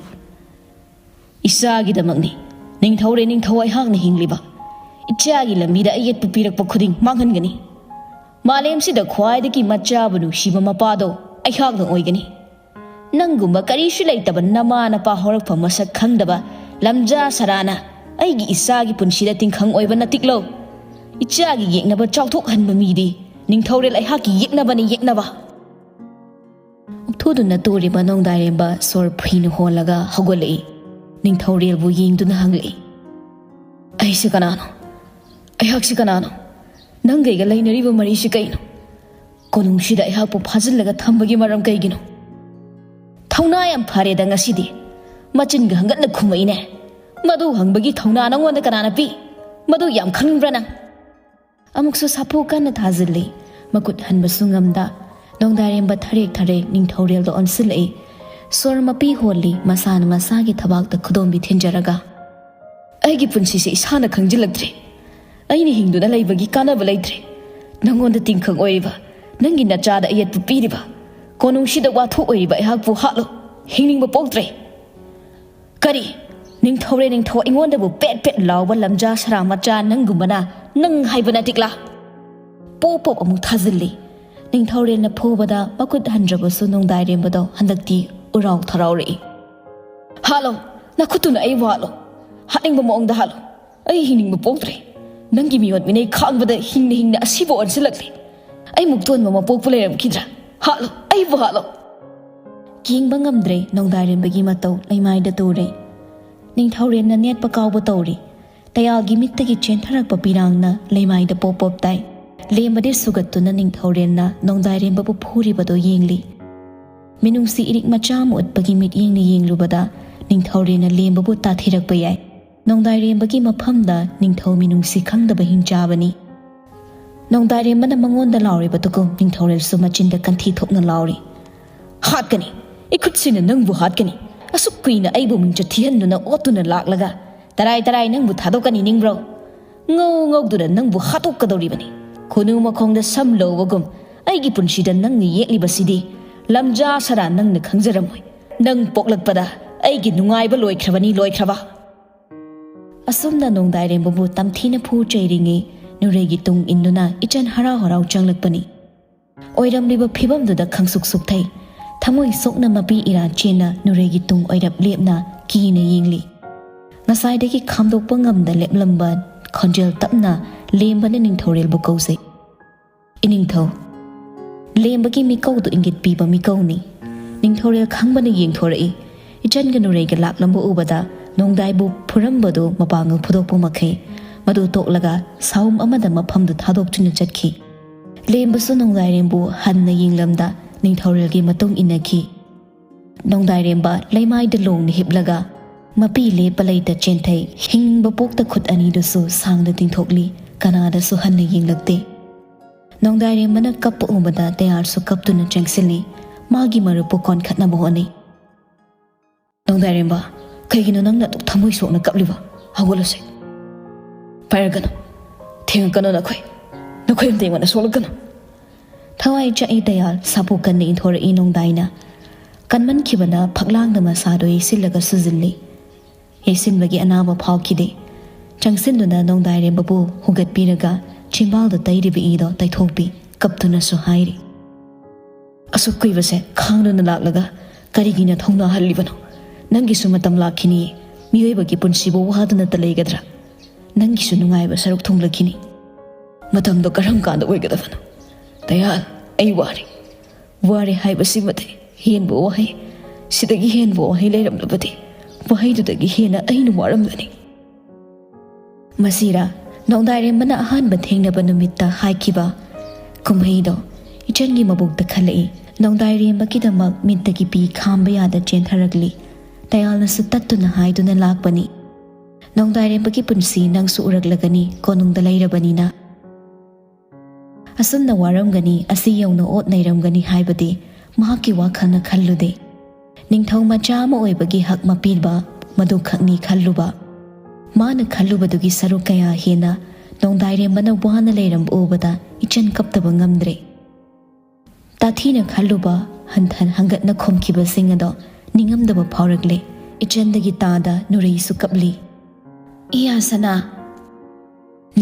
"ꯏꯆꯥꯒꯤꯗꯃꯛꯅꯤ꯫ ꯅꯤꯡꯊꯧꯔꯦꯜ ꯅꯤꯡꯊꯧ ꯑꯩꯍꯥꯛꯅ ꯍꯤꯡꯂꯤꯕ꯫ ꯏꯆꯥꯒꯤ ꯂꯝꯕꯤꯗ ꯑꯌꯦꯠꯄ ꯄꯤꯔꯛꯄ ꯈꯨꯗꯤꯡ ꯃꯥꯡꯍꯟꯒꯅꯤ꯫ ꯃꯥꯂꯦꯝꯁꯤꯗ ꯈ꯭ꯋꯥꯏꯗꯒꯤ ꯃꯆꯥꯕꯨ ꯅꯨꯡꯁꯤꯕ ꯃꯄꯥꯗꯣ ꯑꯩꯍꯥꯛꯅ ꯑꯣꯏꯒꯅꯤ꯫ ꯅꯪꯒꯨꯝꯕ ꯀꯔꯤꯁꯨ ꯂꯩꯇꯕ ꯅꯃꯥ ꯅꯄꯥ ꯍꯧꯔꯛꯐꯝ ꯃꯁꯛ ꯈꯪꯗꯕ ꯂꯝꯖꯥ ꯁꯔꯥꯅ ꯑꯩꯒꯤ ꯏꯆꯥꯒꯤ ꯄꯨꯟꯁꯤꯗ ꯇꯤꯡꯈꯪ ꯑꯣꯏꯕ ꯅꯠꯇꯤꯛꯂꯣ꯫ ꯏꯆꯥꯒꯤ ꯌꯦꯛꯅꯕ ꯆꯥꯎꯊꯣꯛꯍꯟꯕ ꯃꯤꯗꯤ ꯅꯤꯡꯊꯧꯔꯦꯜ ꯑꯩꯍꯥꯛꯀꯤ ꯌꯦꯛꯅꯕꯅꯤ, ꯌꯦꯛꯅꯕ!" ꯎꯞꯊꯨꯗꯨꯅ ꯇꯨꯔꯤꯕ ꯅꯣꯡꯗꯥꯏꯔꯦꯝꯕ ꯁꯣꯔ ꯐꯨꯏꯅ ꯍꯣꯜꯂꯒ ꯍꯧꯒꯠꯂꯛꯏ꯫ ꯅꯤꯡꯊꯧꯔꯦꯜꯕꯨ ꯌꯦꯡꯗꯨꯅ ꯍꯪꯂꯛꯏ, "ꯑꯩꯁꯦ ꯀꯅꯥꯅꯣ? ꯑꯩꯍꯥꯛꯁꯦ ꯀꯅꯥꯅꯣ? ꯅꯪꯒꯩꯒ ꯂꯩꯅꯔꯤꯕ ꯃꯔꯤꯁꯤ ꯀꯩꯅꯣ? ꯀꯣꯅꯨꯡꯁꯤꯗ ꯑꯩꯍꯥꯛꯄꯨ ꯐꯥꯖꯤꯜꯂꯒ ꯊꯝꯕꯒꯤ ꯃꯔꯝ ꯀꯩꯒꯤꯅꯣ?" "ꯊꯧꯅꯥ ꯌꯥꯝ ꯐꯔꯦꯗ ꯉꯁꯤꯗꯤ꯫ ꯃꯆꯤꯟꯒ ꯍꯪꯒꯠꯅ ꯈꯨꯝꯃꯛꯏꯅꯦ꯫ ꯃꯗꯨ ꯍꯪꯕꯒꯤ ꯊꯧꯅꯥ ꯅꯪꯉꯣꯟꯗ ꯀꯅꯥꯅ ꯄꯤ? ꯃꯗꯨ ꯌꯥꯝ ꯈꯪꯅꯤꯡꯕ꯭ꯔꯥ ꯅꯪ?" ꯑꯃꯨꯛꯁꯨ ꯁꯥꯐꯨ ꯀꯟꯅ ꯊꯥꯖꯤꯜꯂꯤ꯫ ꯃꯈꯨꯠ ꯍꯟꯕꯁꯨ ꯉꯝꯗ ꯅꯣꯡꯗꯥꯏꯔꯦꯝꯕ ꯊꯔꯦꯛ ꯊꯔꯦꯛ ꯅꯤꯡꯊꯧꯔꯦꯜꯗ ꯑꯣꯟꯁꯤꯜꯂꯛꯏ꯫ ꯁꯣꯔ ꯃꯄꯤ ꯍꯣꯜꯂꯤ, ꯃꯁꯥꯅ ꯃꯁꯥꯒꯤ ꯊꯕꯥꯛꯇ ꯈꯨꯗꯣꯝꯕꯤ ꯊꯤꯟꯖꯔꯒ꯫ "ꯑꯩꯒꯤ ꯄꯨꯟꯁꯤꯁꯦ ꯏꯁꯥꯅ ꯈꯪꯖꯤꯜꯂꯛꯇ꯭ꯔꯦ꯫ ꯑꯩꯅ ꯍꯤꯡꯗꯨꯅ ꯂꯩꯕꯒꯤ ꯀꯥꯟꯅꯕ ꯂꯩꯇ꯭ꯔꯦ꯫ ꯅꯪꯉꯣꯟꯗ ꯇꯤꯡꯈꯪ ꯑꯣꯏꯔꯤꯕ, ꯅꯪꯒꯤ ꯅꯆꯥꯗ ꯑꯌꯦꯠꯄ ꯄꯤꯔꯤꯕ, ꯀꯣꯅꯨꯡꯁꯤꯗ ꯋꯥꯊꯣꯛ ꯑꯣꯏꯔꯤꯕ ꯑꯩꯍꯥꯛꯄꯨ ꯍꯥꯠꯂꯣ꯫ ꯍꯤꯡꯅꯤꯡꯕ ꯄꯣꯛꯇ꯭ꯔꯦ꯫ ꯀꯔꯤ? ꯅꯤꯡꯊꯧꯔꯦ ꯅꯤꯡꯊꯧ ꯑꯩꯉꯣꯟꯗꯕꯨ ꯄꯦꯠ ꯄꯦꯠ ꯂꯥꯎꯕ ꯂꯝꯖꯥ ꯁꯔꯥ ꯃꯆꯥ ꯅꯪꯒꯨꯝꯕꯅ ꯅꯪ ꯍꯥꯏꯕ ꯅꯠꯇꯤꯛꯂꯥ? ꯄꯣꯞ ꯄꯣꯞ ꯑꯃꯨꯛ ꯊꯥꯖꯤꯜꯂꯤ꯫ ꯅꯤꯡꯊꯧꯔꯦꯜꯅ ꯐꯨꯕꯗ ꯃꯈꯨꯠ ꯍꯟꯗ꯭ꯔꯕꯁꯨ ꯅꯣꯡꯗꯥꯏꯔꯦꯝꯕꯗꯣ ꯍꯟꯗꯛꯇꯤ ꯎꯔꯥꯎ ꯊꯔꯥꯎꯔꯛꯏ꯫ "ꯍꯥꯠꯂꯣ, ꯅꯈꯨꯠꯇꯨꯅ ꯑꯩꯕꯨ ꯍꯥꯠꯂꯣ, ꯍꯥꯠꯅꯤꯡꯕ ꯃꯑꯣꯡꯗ ꯍꯥꯠꯂꯣ꯫ ꯑꯩ ꯍꯤꯡꯅꯤꯡꯕ ꯄꯣꯛꯇ꯭ꯔꯦ꯫ ꯅꯪꯒꯤ ꯃꯤꯑꯣꯠ ꯃꯤꯅꯩ ꯈꯥꯡꯕꯗ ꯍꯤꯡꯅ ꯍꯤꯡꯅ ꯑꯁꯤꯕ ꯑꯣꯟꯁꯤꯜꯂꯛꯂꯦ꯫ ꯑꯩ ꯃꯨꯛꯇꯣꯟꯕ ꯃꯄꯣꯛꯄꯨ ꯂꯩꯔꯝꯈꯤꯗ꯭ꯔꯥ? ꯍꯥꯠꯂꯣ, ꯑꯩꯕꯨ ꯍꯥꯠꯂꯣ!" ꯀꯦꯡꯕ ꯉꯝꯗ꯭ꯔꯦ ꯅꯣꯡꯗꯥꯏꯔꯦꯝꯕꯒꯤ ꯃꯇꯧ ꯂꯩꯃꯥꯏꯗ ꯇꯨꯔꯦ꯫ ꯅꯤꯡꯊꯧꯔꯦꯜꯅ ꯅꯦꯠꯄ ꯀꯥꯎꯕ ꯇꯧꯔꯤ꯫ ꯇꯌꯥꯜꯒꯤ ꯃꯤꯠꯇꯒꯤ ꯆꯦꯟꯊꯔꯛꯄ ꯄꯤꯔꯥꯡꯅ ꯂꯩꯃꯥꯏꯗ ꯄꯣꯞ ꯄꯣꯞ ꯇꯥꯏ꯫ ꯂꯦꯝꯕꯗꯤ ꯁꯨꯒꯠꯇꯨꯅ ꯅꯤꯡꯊꯧꯔꯦꯜꯅ ꯅꯣꯡꯗꯥꯏꯔꯦꯝꯕꯕꯨ ꯐꯨꯔꯤꯕꯗꯣ ꯌꯦꯡꯂꯤ꯫ ꯃꯤꯅꯨꯡꯁꯤ ꯏꯔꯤꯛ ꯃꯆꯥ ꯑꯃ ꯎꯠꯄꯒꯤ ꯃꯤꯠꯌꯦꯡꯅ ꯌꯦꯡꯂꯨꯕꯗ ꯅꯤꯡꯊꯧꯔꯦꯜꯅ ꯂꯦꯝꯕꯕꯨ ꯇꯥꯊꯤꯔꯛꯄ ꯌꯥꯏ꯫ ꯅꯣꯡꯗꯥꯏꯔꯦꯝꯕꯒꯤ ꯃꯐꯝꯗ ꯅꯤꯡꯊꯧ ꯃꯤꯅꯨꯡꯁꯤ ꯈꯪꯗꯕ ꯍꯤꯡꯆꯥꯕꯅꯤ꯫ ꯅꯣꯡꯗꯥꯏꯔꯦꯝꯕꯅ ꯃꯉꯣꯟꯗ ꯂꯥꯎꯔꯤꯕꯗꯨꯒꯨꯝ ꯅꯤꯡꯊꯧꯔꯦꯜꯁꯨ ꯃꯆꯤꯟꯗ ꯀꯟꯊꯤ ꯊꯣꯛꯅ ꯂꯥꯎꯔꯤ꯫ "ꯍꯥꯠꯀꯅꯤ! ꯏꯈꯨꯠꯁꯤꯅ ꯅꯪꯕꯨ ꯍꯥꯠꯀꯅꯤ! ꯑꯁꯨꯛ ꯀꯨꯏꯅ ꯑꯩꯕꯨ ꯃꯤꯡꯆꯠ ꯊꯤꯍꯟꯗꯨꯅ ꯑꯣꯠꯇꯨꯅ ꯂꯥꯛꯂꯒ ꯇꯔꯥꯏ ꯇꯔꯥꯏ ꯅꯪꯕꯨ ꯊꯥꯗꯣꯛꯀꯅꯤ ꯅꯤꯡꯕ꯭ꯔꯣ? ꯉꯧ ꯉꯧꯗꯨꯅ ꯅꯪꯕꯨ ꯍꯥꯠꯇꯣꯛꯀꯗꯧꯔꯤꯕꯅꯤ꯫ ꯈꯨꯅꯨ ꯃꯈꯣꯡꯗ ꯁꯝ ꯂꯧꯕꯒꯨꯝ ꯑꯩꯒꯤ ꯄꯨꯟꯁꯤꯗ ꯅꯪꯅ ꯌꯦꯛꯂꯤꯕꯁꯤꯗꯤ ꯂꯝꯖꯥ ꯁꯔꯥ ꯅꯪꯅ ꯈꯪꯖꯔꯝꯃꯣꯏ꯫ ꯅꯪ ꯄꯣꯛꯂꯛꯄꯗ ꯑꯩꯒꯤ ꯅꯨꯡꯉꯥꯏꯕ ꯂꯣꯏꯈ꯭ꯔꯕꯅꯤ, ꯂꯣꯏꯈ꯭ꯔꯕ!" ꯑꯁꯨꯝꯅ ꯅꯣꯡꯗꯥꯏꯔꯦꯝꯕꯕꯨ ꯇꯝꯊꯤꯅ ꯐꯨ ꯆꯩꯔꯤꯉꯩ ꯅꯨꯔꯩꯒꯤ ꯇꯨꯡ ꯏꯟꯗꯨꯅ ꯏꯆꯟ ꯍꯔꯥꯎ ꯍꯔꯥꯎ ꯆꯪꯂꯛꯄꯅꯤ꯫ ꯑꯣꯏꯔꯝꯂꯤꯕ ꯐꯤꯕꯝꯗꯨꯗ ꯈꯪꯁꯨꯛ ꯁꯨꯛꯊꯩ꯫ ꯊꯃꯣꯏ ꯁꯣꯛꯅ ꯃꯄꯤ ꯏꯔꯥ ꯆꯦꯟꯅ ꯅꯨꯔꯩꯒꯤ ꯇꯨꯡ ꯑꯣꯏꯔꯞ ꯂꯦꯞꯅ ꯀꯤꯅ ꯌꯦꯡꯂꯤ꯫ ꯉꯁꯥꯏꯗꯒꯤ ꯈꯥꯝꯗꯣꯛꯄ ꯉꯝꯗ ꯂꯦꯞꯂꯝꯕ ꯈꯣꯟꯖꯦꯜ ꯇꯞꯅ ꯂꯦꯝꯕꯅ ꯅꯤꯡꯊꯧꯔꯦꯜꯕꯨ ꯀꯧꯖꯩ꯫ "ꯏꯅꯤꯡꯊꯧ!" ꯂꯦꯝꯕꯒꯤ ꯃꯤꯀꯧꯗꯨ ꯏꯪꯒꯤꯠ ꯄꯤꯕ ꯃꯤꯀꯧꯅꯤ꯫ ꯅꯤꯡꯊꯧꯔꯦꯜ ꯈꯪꯕꯅ ꯌꯦꯡꯊꯣꯔꯛꯏ꯫ ꯏꯆꯟꯒ ꯅꯨꯔꯩꯒ ꯂꯥꯛꯂꯝꯕ ꯎꯕꯗ ꯅꯣꯡꯗꯥꯏꯕꯨ ꯐꯨꯔꯝꯕꯗꯨ ꯃꯄꯥꯡꯒꯜ ꯐꯨꯗꯣꯛꯄ ꯃꯈꯩ ꯃꯗꯨ ꯇꯣꯛꯂꯒ ꯁꯥꯎꯝ ꯑꯃꯗ ꯃꯐꯝꯗꯨ ꯊꯥꯗꯣꯛꯇꯨꯅ ꯆꯠꯈꯤ꯫ ꯂꯦꯝꯕꯁꯨ ꯅꯣꯡꯗꯥꯏꯔꯦꯝꯕꯨ ꯍꯟꯅ ꯌꯦꯡꯂꯝꯗ ꯅꯤꯡꯊꯧꯔꯦꯜꯒꯤ ꯃꯇꯨꯡ ꯏꯟꯅꯈꯤ꯫ ꯅꯣꯡꯗꯥꯏꯔꯦꯝꯕ ꯂꯩꯃꯥꯏꯗ ꯂꯣꯡꯅ ꯍꯤꯞꯂꯒ ꯃꯄꯤ ꯂꯦꯞꯄ ꯂꯩꯇ ꯆꯦꯟꯊꯩ꯫ ꯍꯤꯡꯕ ꯄꯣꯛꯇ ꯈꯨꯠ ꯑꯅꯤꯗꯨꯁꯨ ꯁꯥꯡꯅ ꯇꯤꯡꯊꯣꯛꯂꯤ꯫ ꯀꯅꯥꯗꯁꯨ ꯍꯟꯅ ꯌꯦꯡꯂꯛꯇꯦ꯫ ꯅꯣꯡꯗꯥꯏꯔꯦꯝꯕꯅ ꯀꯞꯄ ꯎꯕꯗ ꯇꯌꯥꯜꯁꯨ ꯀꯞꯇꯨꯅ ꯆꯪꯁꯤꯜꯂꯤ꯫ ꯃꯥꯒꯤ ꯃꯔꯨꯞꯄꯨ ꯀꯣꯟꯈꯠꯅꯕ ꯍꯣꯠꯅꯩ꯫ "ꯅꯣꯡꯗꯥꯏꯔꯦꯝꯕ, ꯀꯩꯒꯤꯅꯣ ꯅꯪꯅ ꯑꯗꯨꯛ ꯊꯃꯣꯏ ꯁꯣꯛꯅ ꯀꯞꯂꯤꯕ? ꯍꯧꯒꯠꯂꯨꯁꯦ꯫ ꯄꯥꯏꯔꯛꯀꯅꯨ꯫ ꯊꯦꯡꯉꯛꯀꯅꯨ ꯅꯈꯣꯏ꯫ ꯅꯈꯣꯏ ꯑꯝꯇ ꯑꯩꯉꯣꯟꯗ ꯁꯣꯛꯂꯛꯀꯅꯨ꯫" ꯊꯋꯥꯏ ꯆꯥꯛꯏ ꯇꯌꯥꯜ ꯁꯥꯐꯨ ꯀꯟꯅ ꯏꯟꯊꯣꯔꯛꯏ ꯅꯣꯡꯗꯥꯏꯅ꯫ ꯀꯟꯃꯟꯈꯤꯕꯅ ꯐꯛꯂꯥꯡꯗ ꯃꯁꯥꯗꯣ ꯌꯩꯁꯤꯜꯂꯒ ꯁꯨꯖꯤꯜꯂꯤ꯫ ꯌꯩꯁꯤꯟꯕꯒꯤ ꯑꯅꯥꯕ ꯐꯥꯎꯈꯤꯗꯦ꯫ ꯆꯪꯁꯤꯟꯗꯨꯅ ꯅꯣꯡꯗꯥꯏꯔꯦꯝꯕꯕꯨ ꯍꯨꯒꯠꯄꯤꯔꯒ ꯆꯤꯝꯕꯥꯜꯗ ꯇꯩꯔꯤꯕ ꯏꯗꯣ ꯇꯩꯊꯣꯛꯄꯤ꯫ ꯀꯞꯇꯨꯅꯁꯨ ꯍꯥꯏꯔꯤ, "ꯑꯁꯨꯛ ꯀꯨꯏꯕꯁꯦ ꯈꯥꯡꯗꯨꯅ ꯂꯥꯛꯂꯒ ꯀꯔꯤꯒꯤ ꯅꯊꯧ ꯅꯥꯍꯜꯂꯤꯕꯅꯣ? ꯅꯪꯒꯤꯁꯨ ꯃꯇꯝ ꯂꯥꯛꯈꯤꯅꯤꯌꯦ꯫ ꯃꯤꯑꯣꯏꯕꯒꯤ ꯄꯨꯟꯁꯤꯕꯨ ꯋꯥꯗꯨꯅꯇ ꯂꯩꯒꯗ꯭ꯔꯥ? ꯅꯪꯒꯤꯁꯨ ꯅꯨꯡꯉꯥꯏꯕ ꯁꯔꯨꯛ ꯊꯨꯡꯂꯈꯤꯅꯤ꯫ ꯃꯇꯝꯗꯣ ꯀꯔꯝ ꯀꯥꯟꯗ ꯑꯣꯏꯒꯗꯕꯅꯣ? ꯗꯌꯥꯜ, ꯑꯩ ꯋꯥꯔꯦ꯫ ꯋꯥꯔꯦ ꯍꯥꯏꯕꯁꯤꯃꯗꯤ ꯍꯦꯟꯕ ꯋꯥꯍꯩ, ꯁꯤꯗꯒꯤ ꯍꯦꯟꯕ ꯋꯥꯍꯩ ꯂꯩꯔꯝꯂꯕꯗꯤ ꯋꯥꯍꯩꯗꯨꯗꯒꯤ ꯍꯦꯟꯅ ꯑꯩꯅ ꯋꯥꯔꯝꯂꯅꯤ꯫" ꯃꯁꯤꯔꯥ ꯅꯣꯡꯗꯥꯏꯔꯦꯝꯕꯅ ꯑꯍꯥꯟꯕ ꯊꯦꯡꯅꯕ ꯅꯨꯃꯤꯠꯇ ꯍꯥꯏꯈꯤꯕ ꯀꯨꯝꯍꯩꯗꯣ ꯏꯆꯟꯒꯤ ꯃꯕꯨꯛꯇ ꯈꯜꯂꯛꯏ꯫ ꯅꯣꯡꯗꯥꯏꯔꯦꯝꯕꯒꯤꯗꯃꯛ ꯃꯤꯠꯇꯒꯤ ꯄꯤ ꯈꯥꯝꯕ ꯌꯥꯗ ꯆꯦꯟꯊꯔꯛꯂꯤ꯫ ꯗꯌꯥꯜꯅꯁꯨ ꯇꯠꯇꯨꯅ ꯍꯥꯏꯗꯨꯅ ꯂꯥꯛꯄꯅꯤ꯫ ꯅꯣꯡꯗꯥꯏꯔꯦꯝꯕꯒꯤ ꯄꯨꯟꯁꯤ ꯅꯪꯁꯨ ꯎꯔꯛꯂꯒꯅꯤ, ꯀꯣꯅꯨꯡꯗ ꯂꯩꯔꯕꯅꯤꯅ꯫ ꯑꯁꯨꯝꯅ ꯋꯥꯔꯝꯒꯅꯤ, ꯑꯁꯤ ꯌꯧꯅ ꯑꯣꯠ ꯅꯩꯔꯝꯒꯅꯤ ꯍꯥꯏꯕꯗꯤ ꯃꯍꯥꯛꯀꯤ ꯋꯥꯈꯜꯅ ꯈꯜꯂꯨꯗꯦ꯫ ꯅꯤꯡꯊꯧ ꯃꯆꯥ ꯑꯃ ꯑꯣꯏꯕꯒꯤ ꯍꯛ ꯃꯄꯤꯕ ꯃꯗꯨꯈꯛꯅꯤ ꯈꯜꯂꯨꯕ꯫ ꯃꯥꯅ ꯈꯜꯂꯨꯕꯗꯨꯒꯤ ꯁꯔꯨꯛ ꯀꯌꯥ ꯍꯦꯟꯅ ꯅꯣꯡꯗꯥꯏꯔꯦꯝꯕꯅ ꯋꯥꯅ ꯂꯩꯔꯝꯕ ꯎꯕꯗ ꯏꯆꯟ ꯀꯞꯇꯕ ꯉꯝꯗ꯭ꯔꯦ꯫ ꯇꯥꯊꯤꯅ ꯈꯜꯂꯨꯕ, ꯍꯟꯊ ꯍꯟꯒꯠꯅ ꯈꯨꯝꯈꯤꯕꯁꯤꯡ ꯑꯗꯣ ꯅꯤꯡꯉꯝꯗꯕ ꯐꯥꯎꯔꯛꯂꯦ꯫ ꯏꯆꯟꯗꯒꯤ ꯇꯥꯗ ꯅꯨꯔꯩꯁꯨ ꯀꯞꯂꯤ꯫ "ꯏꯌꯥ ꯁꯅꯥ!"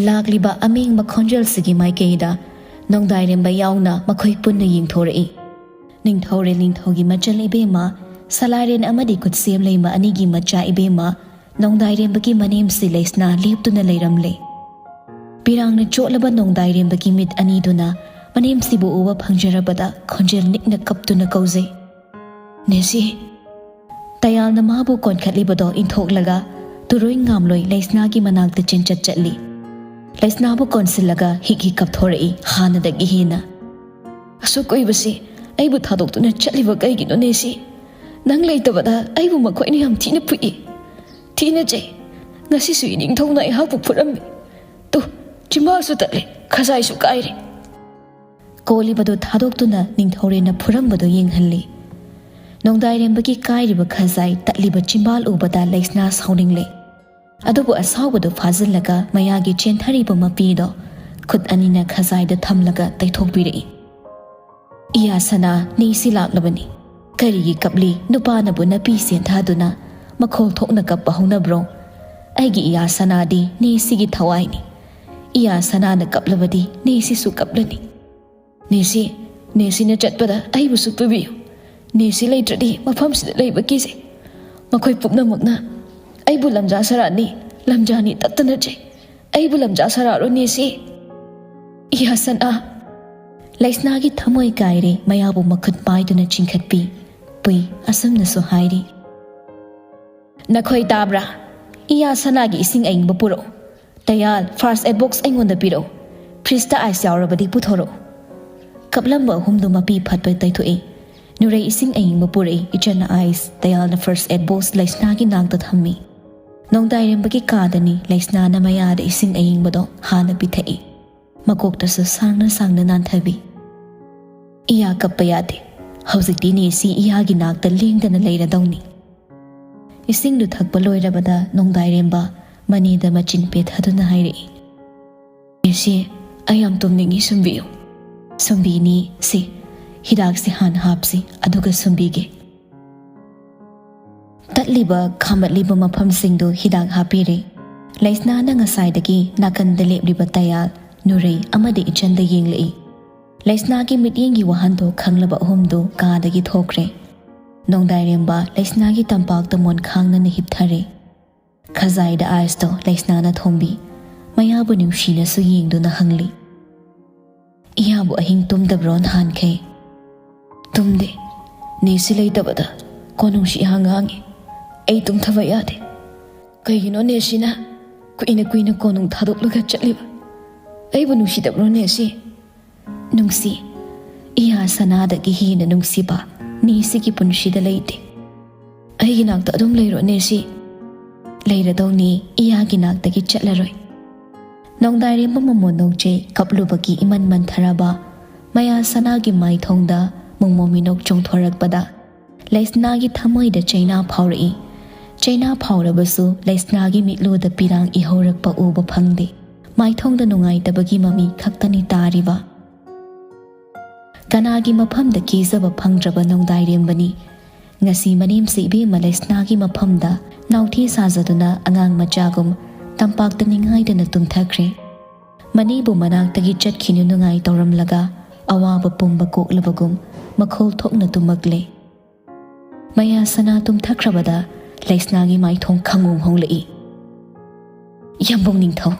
ꯂꯥꯛꯂꯤꯕ ꯑꯃꯦꯡꯕ ꯈꯣꯟꯖꯦꯜꯁꯤꯒꯤ ꯃꯥꯏꯀꯩꯗ ꯅꯣꯡꯗꯥꯏꯔꯦꯝꯕ ꯌꯥꯎꯅ ꯃꯈꯣꯏ ꯄꯨꯟꯅ ꯌꯦꯡꯊꯣꯔꯛꯏ꯫ ꯅꯤꯡꯊꯧꯔꯦꯜ ꯅꯤꯡꯊꯧꯒꯤ ꯃꯆꯜ ꯏꯕꯦꯝꯃ, ꯁꯂꯥꯏꯔꯦꯟ ꯑꯃꯗꯤ ꯈꯨꯠꯁꯦꯝ ꯂꯩꯃ ꯑꯅꯤꯒꯤ ꯃꯆꯥ ꯏꯕꯦꯝꯃ, ꯅꯣꯡꯗꯥꯏꯔꯦꯝꯕꯒꯤ ꯃꯅꯦꯝꯁꯤ ꯂꯩꯁꯅꯥ ꯂꯦꯞꯇꯨꯅ ꯂꯩꯔꯝꯂꯦ꯫ ꯄꯤꯔꯥꯡꯅ ꯆꯣꯠꯂꯕ ꯅꯣꯡꯗꯥꯏꯔꯦꯝꯕꯒꯤ ꯃꯤꯠ ꯑꯅꯤꯗꯨꯅ ꯃꯅꯦꯝꯁꯤꯕꯨ ꯎꯕ ꯐꯪꯖꯔꯕꯗ ꯈꯣꯟꯖꯦꯜ ꯅꯤꯛꯅ ꯀꯞꯇꯨꯅ ꯀꯧꯖꯩ, "ꯅꯦꯁꯤ!" ꯇꯌꯥꯜꯅ ꯃꯥꯕꯨ ꯀꯣꯟꯈꯠꯂꯤꯕꯗꯣ ꯏꯟꯊꯣꯛꯂꯒ ꯇꯨꯔꯣꯏ ꯉꯥꯝꯂꯣꯏ ꯂꯩꯁꯅꯥꯒꯤ ꯃꯅꯥꯛꯇ ꯆꯦꯟꯆꯠ ꯆꯠꯂꯤ꯫ ꯂꯩꯁꯅꯥꯕꯨ ꯀꯣꯟꯁꯤꯜꯂꯒ ꯍꯤꯛ ꯍꯤꯛ ꯀꯞꯊꯣꯔꯛꯏ ꯍꯥꯟꯅꯗꯒꯤ ꯍꯦꯟꯅ꯫ "ꯑꯁꯨꯛ ꯀꯨꯏꯕꯁꯤ ꯑꯩꯕꯨ ꯊꯥꯗꯣꯛꯇꯨꯅ ꯆꯠꯂꯤꯕ ꯀꯩꯒꯤꯅꯣ ꯅꯦꯁꯤ? ꯅꯪ ꯂꯩꯇꯕꯗ ꯑꯩꯕꯨ ꯃꯈꯣꯏꯅ ꯌꯥꯝ ꯊꯤꯅ ꯐꯨꯏ, ꯊꯤꯅ ꯆꯩ꯫ ꯉꯁꯤꯁꯨ ꯏꯅꯤꯡꯊꯧꯅ ꯑꯩꯍꯥꯛꯄꯨ ꯐꯨꯔꯝꯃꯤ꯫ ꯇꯨ, ꯆꯤꯝꯕꯥꯜꯁꯨ ꯇꯠꯂꯦ, ꯈꯖꯥꯏꯁꯨ ꯀꯥꯏꯔꯦ꯫" ꯀꯣꯜꯂꯤꯕꯗꯨ ꯊꯥꯗꯣꯛꯇꯨꯅ ꯅꯤꯡꯊꯧꯔꯦꯟꯅ ꯐꯨꯔꯝꯕꯗꯨ ꯌꯦꯡꯍꯜꯂꯤ꯫ ꯅꯣꯡꯗꯥꯏꯔꯦꯝꯕꯒꯤ ꯀꯥꯏꯔꯤꯕ ꯈꯖꯥꯏ, ꯇꯠꯂꯤꯕ ꯆꯤꯝꯕꯥꯜ ꯎꯕꯗ ꯂꯩꯁꯅꯥ ꯁꯥꯎꯅꯤꯡꯂꯦ꯫ ꯑꯗꯨꯕꯨ ꯑꯁꯥꯎꯕꯗꯨ ꯐꯥꯖꯤꯜꯂꯒ ꯃꯌꯥꯒꯤ ꯆꯦꯟꯊꯔꯤꯕ ꯃꯄꯤꯗꯣ ꯈꯨꯠ ꯑꯅꯤꯅ ꯈꯖꯥꯏꯗ ꯊꯝꯂꯒ ꯇꯩꯊꯣꯛꯄꯤꯔꯛꯏ꯫ "ꯏꯌꯥ ꯁꯅꯥ, ꯅꯦꯁꯤ ꯂꯥꯛꯂꯕꯅꯤ꯫ "ꯀꯔꯤꯒꯤ ꯀꯞꯂꯤ? ꯅꯨꯄꯥꯅꯕꯨ ꯅꯥꯄꯤ ꯁꯦꯟꯊꯥꯗꯨꯅ ꯃꯈꯣꯜ ꯊꯣꯛꯅ ꯀꯞꯄ ꯍꯧꯅꯕ꯭ꯔꯣ? ꯑꯩꯒꯤ ꯏꯌꯥ ꯁꯅꯥꯗꯤ ꯅꯦꯁꯤꯒꯤ ꯊꯋꯥꯏꯅꯤ꯫ ꯏꯌꯥ ꯁꯅꯥꯅ ꯀꯞꯂꯕꯗꯤ ꯅꯦꯁꯤꯁꯨ ꯀꯞꯂꯅꯤ꯫ ꯅꯦꯁꯤ, ꯅꯦꯁꯤꯅ ꯆꯠꯄꯗ ꯑꯩꯕꯨꯁꯨ ꯄꯨꯕꯤꯌꯨ꯫ ꯅꯦꯁꯤ ꯂꯩꯇ꯭ꯔꯗꯤ ꯃꯐꯝꯁꯤꯗ ꯂꯩꯕ ꯀꯤꯖꯩ꯫ ꯃꯈꯣꯏ ꯄꯨꯝꯅꯃꯛꯅ ꯑꯩꯕꯨ ꯂꯝꯖꯥ ꯁꯔꯥꯅꯤ, ꯂꯝꯖꯥꯅꯤ ꯇꯠꯇꯅ ꯆꯩ꯫ ꯑꯩꯕꯨ ꯂꯝꯖꯥ ꯁꯔꯥꯔꯣ ꯅꯦꯁꯤ?" "ꯏꯌꯥ ꯁꯅꯥ!" ꯂꯩꯁꯅꯥꯒꯤ ꯊꯃꯣꯏ ꯀꯥꯏꯔꯦ, ꯃꯌꯥꯕꯨ ꯃꯈꯨꯠ ꯄꯥꯏꯗꯨꯅ ꯆꯤꯡꯈꯠꯄꯤ꯫ ꯄꯨꯏ ꯑꯁꯨꯝꯅꯁꯨ ꯍꯥꯏꯔꯤ, "ꯅꯈꯣꯏ ꯇꯥꯕ꯭ꯔꯥ? ꯏꯌꯥ ꯁꯅꯥꯒꯤ ꯏꯁꯤꯡ ꯑꯏꯪꯕ ꯄꯨꯔꯛꯎ꯫ ꯇꯌꯥꯜ, ꯐꯥꯔꯁ ꯑꯦꯗ ꯕꯣꯛꯁ ꯑꯩꯉꯣꯟꯗ ꯄꯤꯔꯛꯎ꯫ ꯐ꯭ꯔꯤꯖꯇ ꯑꯥꯏꯁ ꯌꯥꯎꯔꯕꯗꯤ ꯄꯨꯊꯣꯔꯛꯎ꯫" ꯀꯞꯂꯝꯕ ꯑꯍꯨꯝꯗꯨ ꯃꯄꯤ ꯐꯠꯄ ꯇꯩꯊꯣꯛꯏ꯫ ꯅꯨꯔꯩ ꯏꯁꯤꯡ ꯑꯏꯪꯕ ꯄꯨꯔꯛꯏ, ꯏꯆꯟꯅ ꯑꯥꯏꯁ, ꯇꯌꯥꯜꯅ ꯐꯥꯔꯁ ꯑꯦꯗ ꯕꯣꯛꯁ ꯂꯩꯁꯅꯥꯒꯤ ꯅꯥꯛꯇ ꯊꯝꯃꯤ꯫ ꯅꯣꯡꯗꯥꯏꯔꯦꯝꯕꯒꯤ ꯀꯥꯗꯅꯤ, ꯂꯩꯁꯅꯥꯅ ꯃꯌꯥꯗ ꯏꯁꯤꯡ ꯑꯏꯪꯕꯗꯣ ꯍꯥꯟꯅ ꯄꯤꯊꯛꯏ꯫ ꯃꯀꯣꯛꯇꯁꯨ ꯁꯥꯡꯅ ꯁꯥꯡꯅ ꯅꯥꯟꯊꯕꯤ꯫ "ꯏꯌꯥ ꯀꯞꯄ ꯌꯥꯗꯦ꯫ ꯍꯧꯖꯤꯛꯇꯤ ꯅꯦꯁꯤ ꯏꯌꯥꯒꯤ ꯅꯥꯛꯇ ꯂꯦꯡꯗꯅ ꯂꯩꯔꯗꯧꯅꯤ꯫" ꯏꯁꯤꯡꯗꯨ ꯊꯛꯄ ꯂꯣꯏꯔꯕꯗ ꯅꯣꯡꯗꯥꯏꯔꯦꯝꯕ ꯃꯅꯦꯗ ꯃꯆꯤꯟ ꯄꯦꯊꯗꯨꯅ ꯍꯥꯏꯔꯛꯏ, "ꯅꯦꯁꯤ, ꯑꯩ ꯌꯥꯝ ꯇꯨꯝꯅꯤꯡꯉꯤ, ꯁꯨꯝꯕꯤꯌꯨ꯫" "ꯁꯨꯝꯕꯤꯅꯤ, ꯁꯤ, ꯍꯤꯗꯥꯛꯁꯤ ꯍꯥꯟꯅ ꯍꯥꯞꯁꯤ, ꯑꯗꯨꯒ ꯁꯨꯝꯕꯤꯒꯦ꯫" ꯇꯠꯂꯤꯕ, ꯈꯥꯝꯃꯠꯂꯤꯕ ꯃꯐꯝꯁꯤꯡꯗꯨ ꯍꯤꯗꯥꯛ ꯍꯥꯞꯄꯤꯔꯦ꯫ ꯂꯩꯁꯅꯥꯅ ꯉꯁꯥꯏꯗꯒꯤ ꯅꯥꯀꯟꯗ ꯂꯦꯞꯂꯤꯕ ꯇꯌꯥꯜ, ꯅꯨꯔꯩ ꯑꯃꯗꯤ ꯏꯆꯟꯗ ꯌꯦꯡꯂꯛꯏ꯫ ꯂꯩꯁꯅꯥꯒꯤ ꯃꯤꯠꯌꯦꯡꯒꯤ ꯋꯥꯍꯟꯊꯣꯛ ꯈꯪꯂꯕ ꯑꯍꯨꯝꯗꯨ ꯀꯥꯗꯒꯤ ꯊꯣꯛꯈ꯭ꯔꯦ꯫ ꯅꯣꯡꯗꯥꯏꯔꯦꯝꯕ ꯂꯩꯁꯅꯥꯒꯤ ꯇꯝꯄꯥꯛꯇ ꯃꯣꯟꯈꯥꯡꯅꯅ ꯍꯤꯞꯊꯔꯦ꯫ ꯈꯖꯥꯏꯗ ꯑꯥꯏꯁꯇꯣ ꯂꯩꯁꯅꯥꯅ ꯊꯣꯝꯕꯤ꯫ ꯃꯌꯥꯕꯨ ꯅꯨꯡꯁꯤꯅꯁꯨ ꯌꯦꯡꯗꯨꯅ ꯍꯪꯂꯤ, "ꯏꯌꯥꯕꯨ ꯑꯍꯤꯡ ꯇꯨꯝꯗꯕ꯭ꯔꯣ ꯅꯍꯥꯟꯈꯩ?" "ꯇꯨꯝꯗꯦ꯫ ꯅꯦꯁꯤ ꯂꯩꯇꯕꯗ ꯀꯣꯅꯨꯡꯁꯤ ꯏꯍꯥꯡ ꯍꯥꯡꯉꯤ꯫ ꯑꯩ ꯇꯨꯝꯊꯕ ꯌꯥꯗꯦ꯫ ꯀꯩꯒꯤꯅꯣ ꯅꯦꯁꯤꯅ ꯀꯨꯏꯅ ꯀꯨꯏꯅ ꯀꯣꯅꯨꯡ ꯊꯥꯗꯣꯛꯂꯒ ꯆꯠꯂꯤꯕ? ꯑꯩꯕꯨ ꯅꯨꯡꯁꯤꯗꯕ꯭ꯔꯣ ꯅꯦꯁꯤ?" "ꯅꯨꯡꯁꯤ꯫ ꯏꯌꯥ ꯁꯅꯥꯗꯒꯤ ꯍꯦꯟꯅ ꯅꯨꯡꯁꯤꯕ ꯅꯦꯁꯤꯒꯤ ꯄꯨꯟꯁꯤꯗ ꯂꯩꯇꯦ꯫ ꯑꯩꯒꯤ ꯅꯥꯛꯇ ꯑꯗꯨꯝ ꯂꯩꯔꯣ ꯅꯦꯁꯤ꯫" "ꯂꯩꯔꯗꯧꯅꯤ, ꯏꯌꯥꯒꯤ ꯅꯥꯛꯇꯒꯤ ꯆꯠꯂꯔꯣꯏ꯫" ꯅꯣꯡꯗꯥꯏꯔꯦꯝꯕ ꯃꯃꯣꯟ ꯅꯣꯡꯆꯩ ꯀꯞꯂꯨꯕꯒꯤ ꯏꯃꯟ ꯃꯟꯊꯔꯕ ꯃꯌꯥ ꯁꯅꯥꯒꯤ ꯃꯥꯏꯊꯣꯡꯗ ꯃꯣꯃꯣ ꯃꯤꯅꯣꯛ ꯆꯣꯡꯊꯣꯔꯛꯄꯗ ꯂꯩꯁꯅꯥꯒꯤ ꯊꯃꯣꯏꯗ ꯆꯩꯅꯥ ꯐꯥꯎꯔꯛꯏ꯫ ꯆꯩꯅꯥ ꯐꯥꯎꯔꯕꯁꯨ ꯂꯩꯁꯅꯥꯒꯤ ꯃꯤꯠꯂꯨꯗ ꯄꯤꯔꯥꯡ ꯏꯍꯧꯔꯛꯄ ꯎꯕ ꯐꯪꯗꯦ꯫ ꯃꯥꯏꯊꯣꯡꯗ ꯅꯨꯡꯉꯥꯏꯇꯕꯒꯤ ꯃꯃꯤ ꯈꯛꯇꯅꯤ ꯇꯥꯔꯤꯕ꯫ ꯀꯅꯥꯒꯤ ꯃꯐꯝꯗ ꯀꯦꯖꯕ ꯐꯪꯗ꯭ꯔꯕ ꯅꯣꯡꯗꯥꯏꯔꯦꯝꯕꯅꯤ? ꯉꯁꯤ ꯃꯅꯦꯝꯁꯤ ꯏꯕꯦꯝꯃ ꯂꯩꯁꯅꯥꯒꯤ ꯃꯐꯝꯗ ꯅꯥꯎꯊꯤ ꯁꯥꯖꯗꯨꯅ ꯑꯉꯥꯡ ꯃꯆꯥꯒꯨꯝ ꯇꯝꯄꯥꯛꯇ ꯅꯤꯡꯉꯥꯏꯗꯅ ꯇꯨꯝꯊꯈ꯭ꯔꯦ꯫ ꯃꯅꯦꯕꯨ ꯃꯅꯥꯛꯇꯒꯤ ꯆꯠꯈꯤꯅꯨ ꯅꯨꯡꯉꯥꯏ ꯇꯧꯔꯝꯂꯒ ꯑꯋꯥꯕ ꯄꯨꯝꯕ ꯀꯣꯛꯂꯕꯒꯨꯝ ꯃꯈꯣꯜ ꯊꯣꯛꯅ ꯇꯨꯝꯃꯛꯂꯦ꯫ ꯃꯌꯥ ꯁꯅꯥ ꯇꯨꯝꯊꯈ꯭ꯔꯕꯗ ꯂꯩꯁꯅꯥꯒꯤ ꯃꯥꯏꯊꯣꯡ ꯈꯪꯉꯣꯡ ꯍꯣꯡꯂꯛꯏ꯫ "ꯌꯥꯝꯕꯨꯡ ꯅꯤꯡꯊꯧ,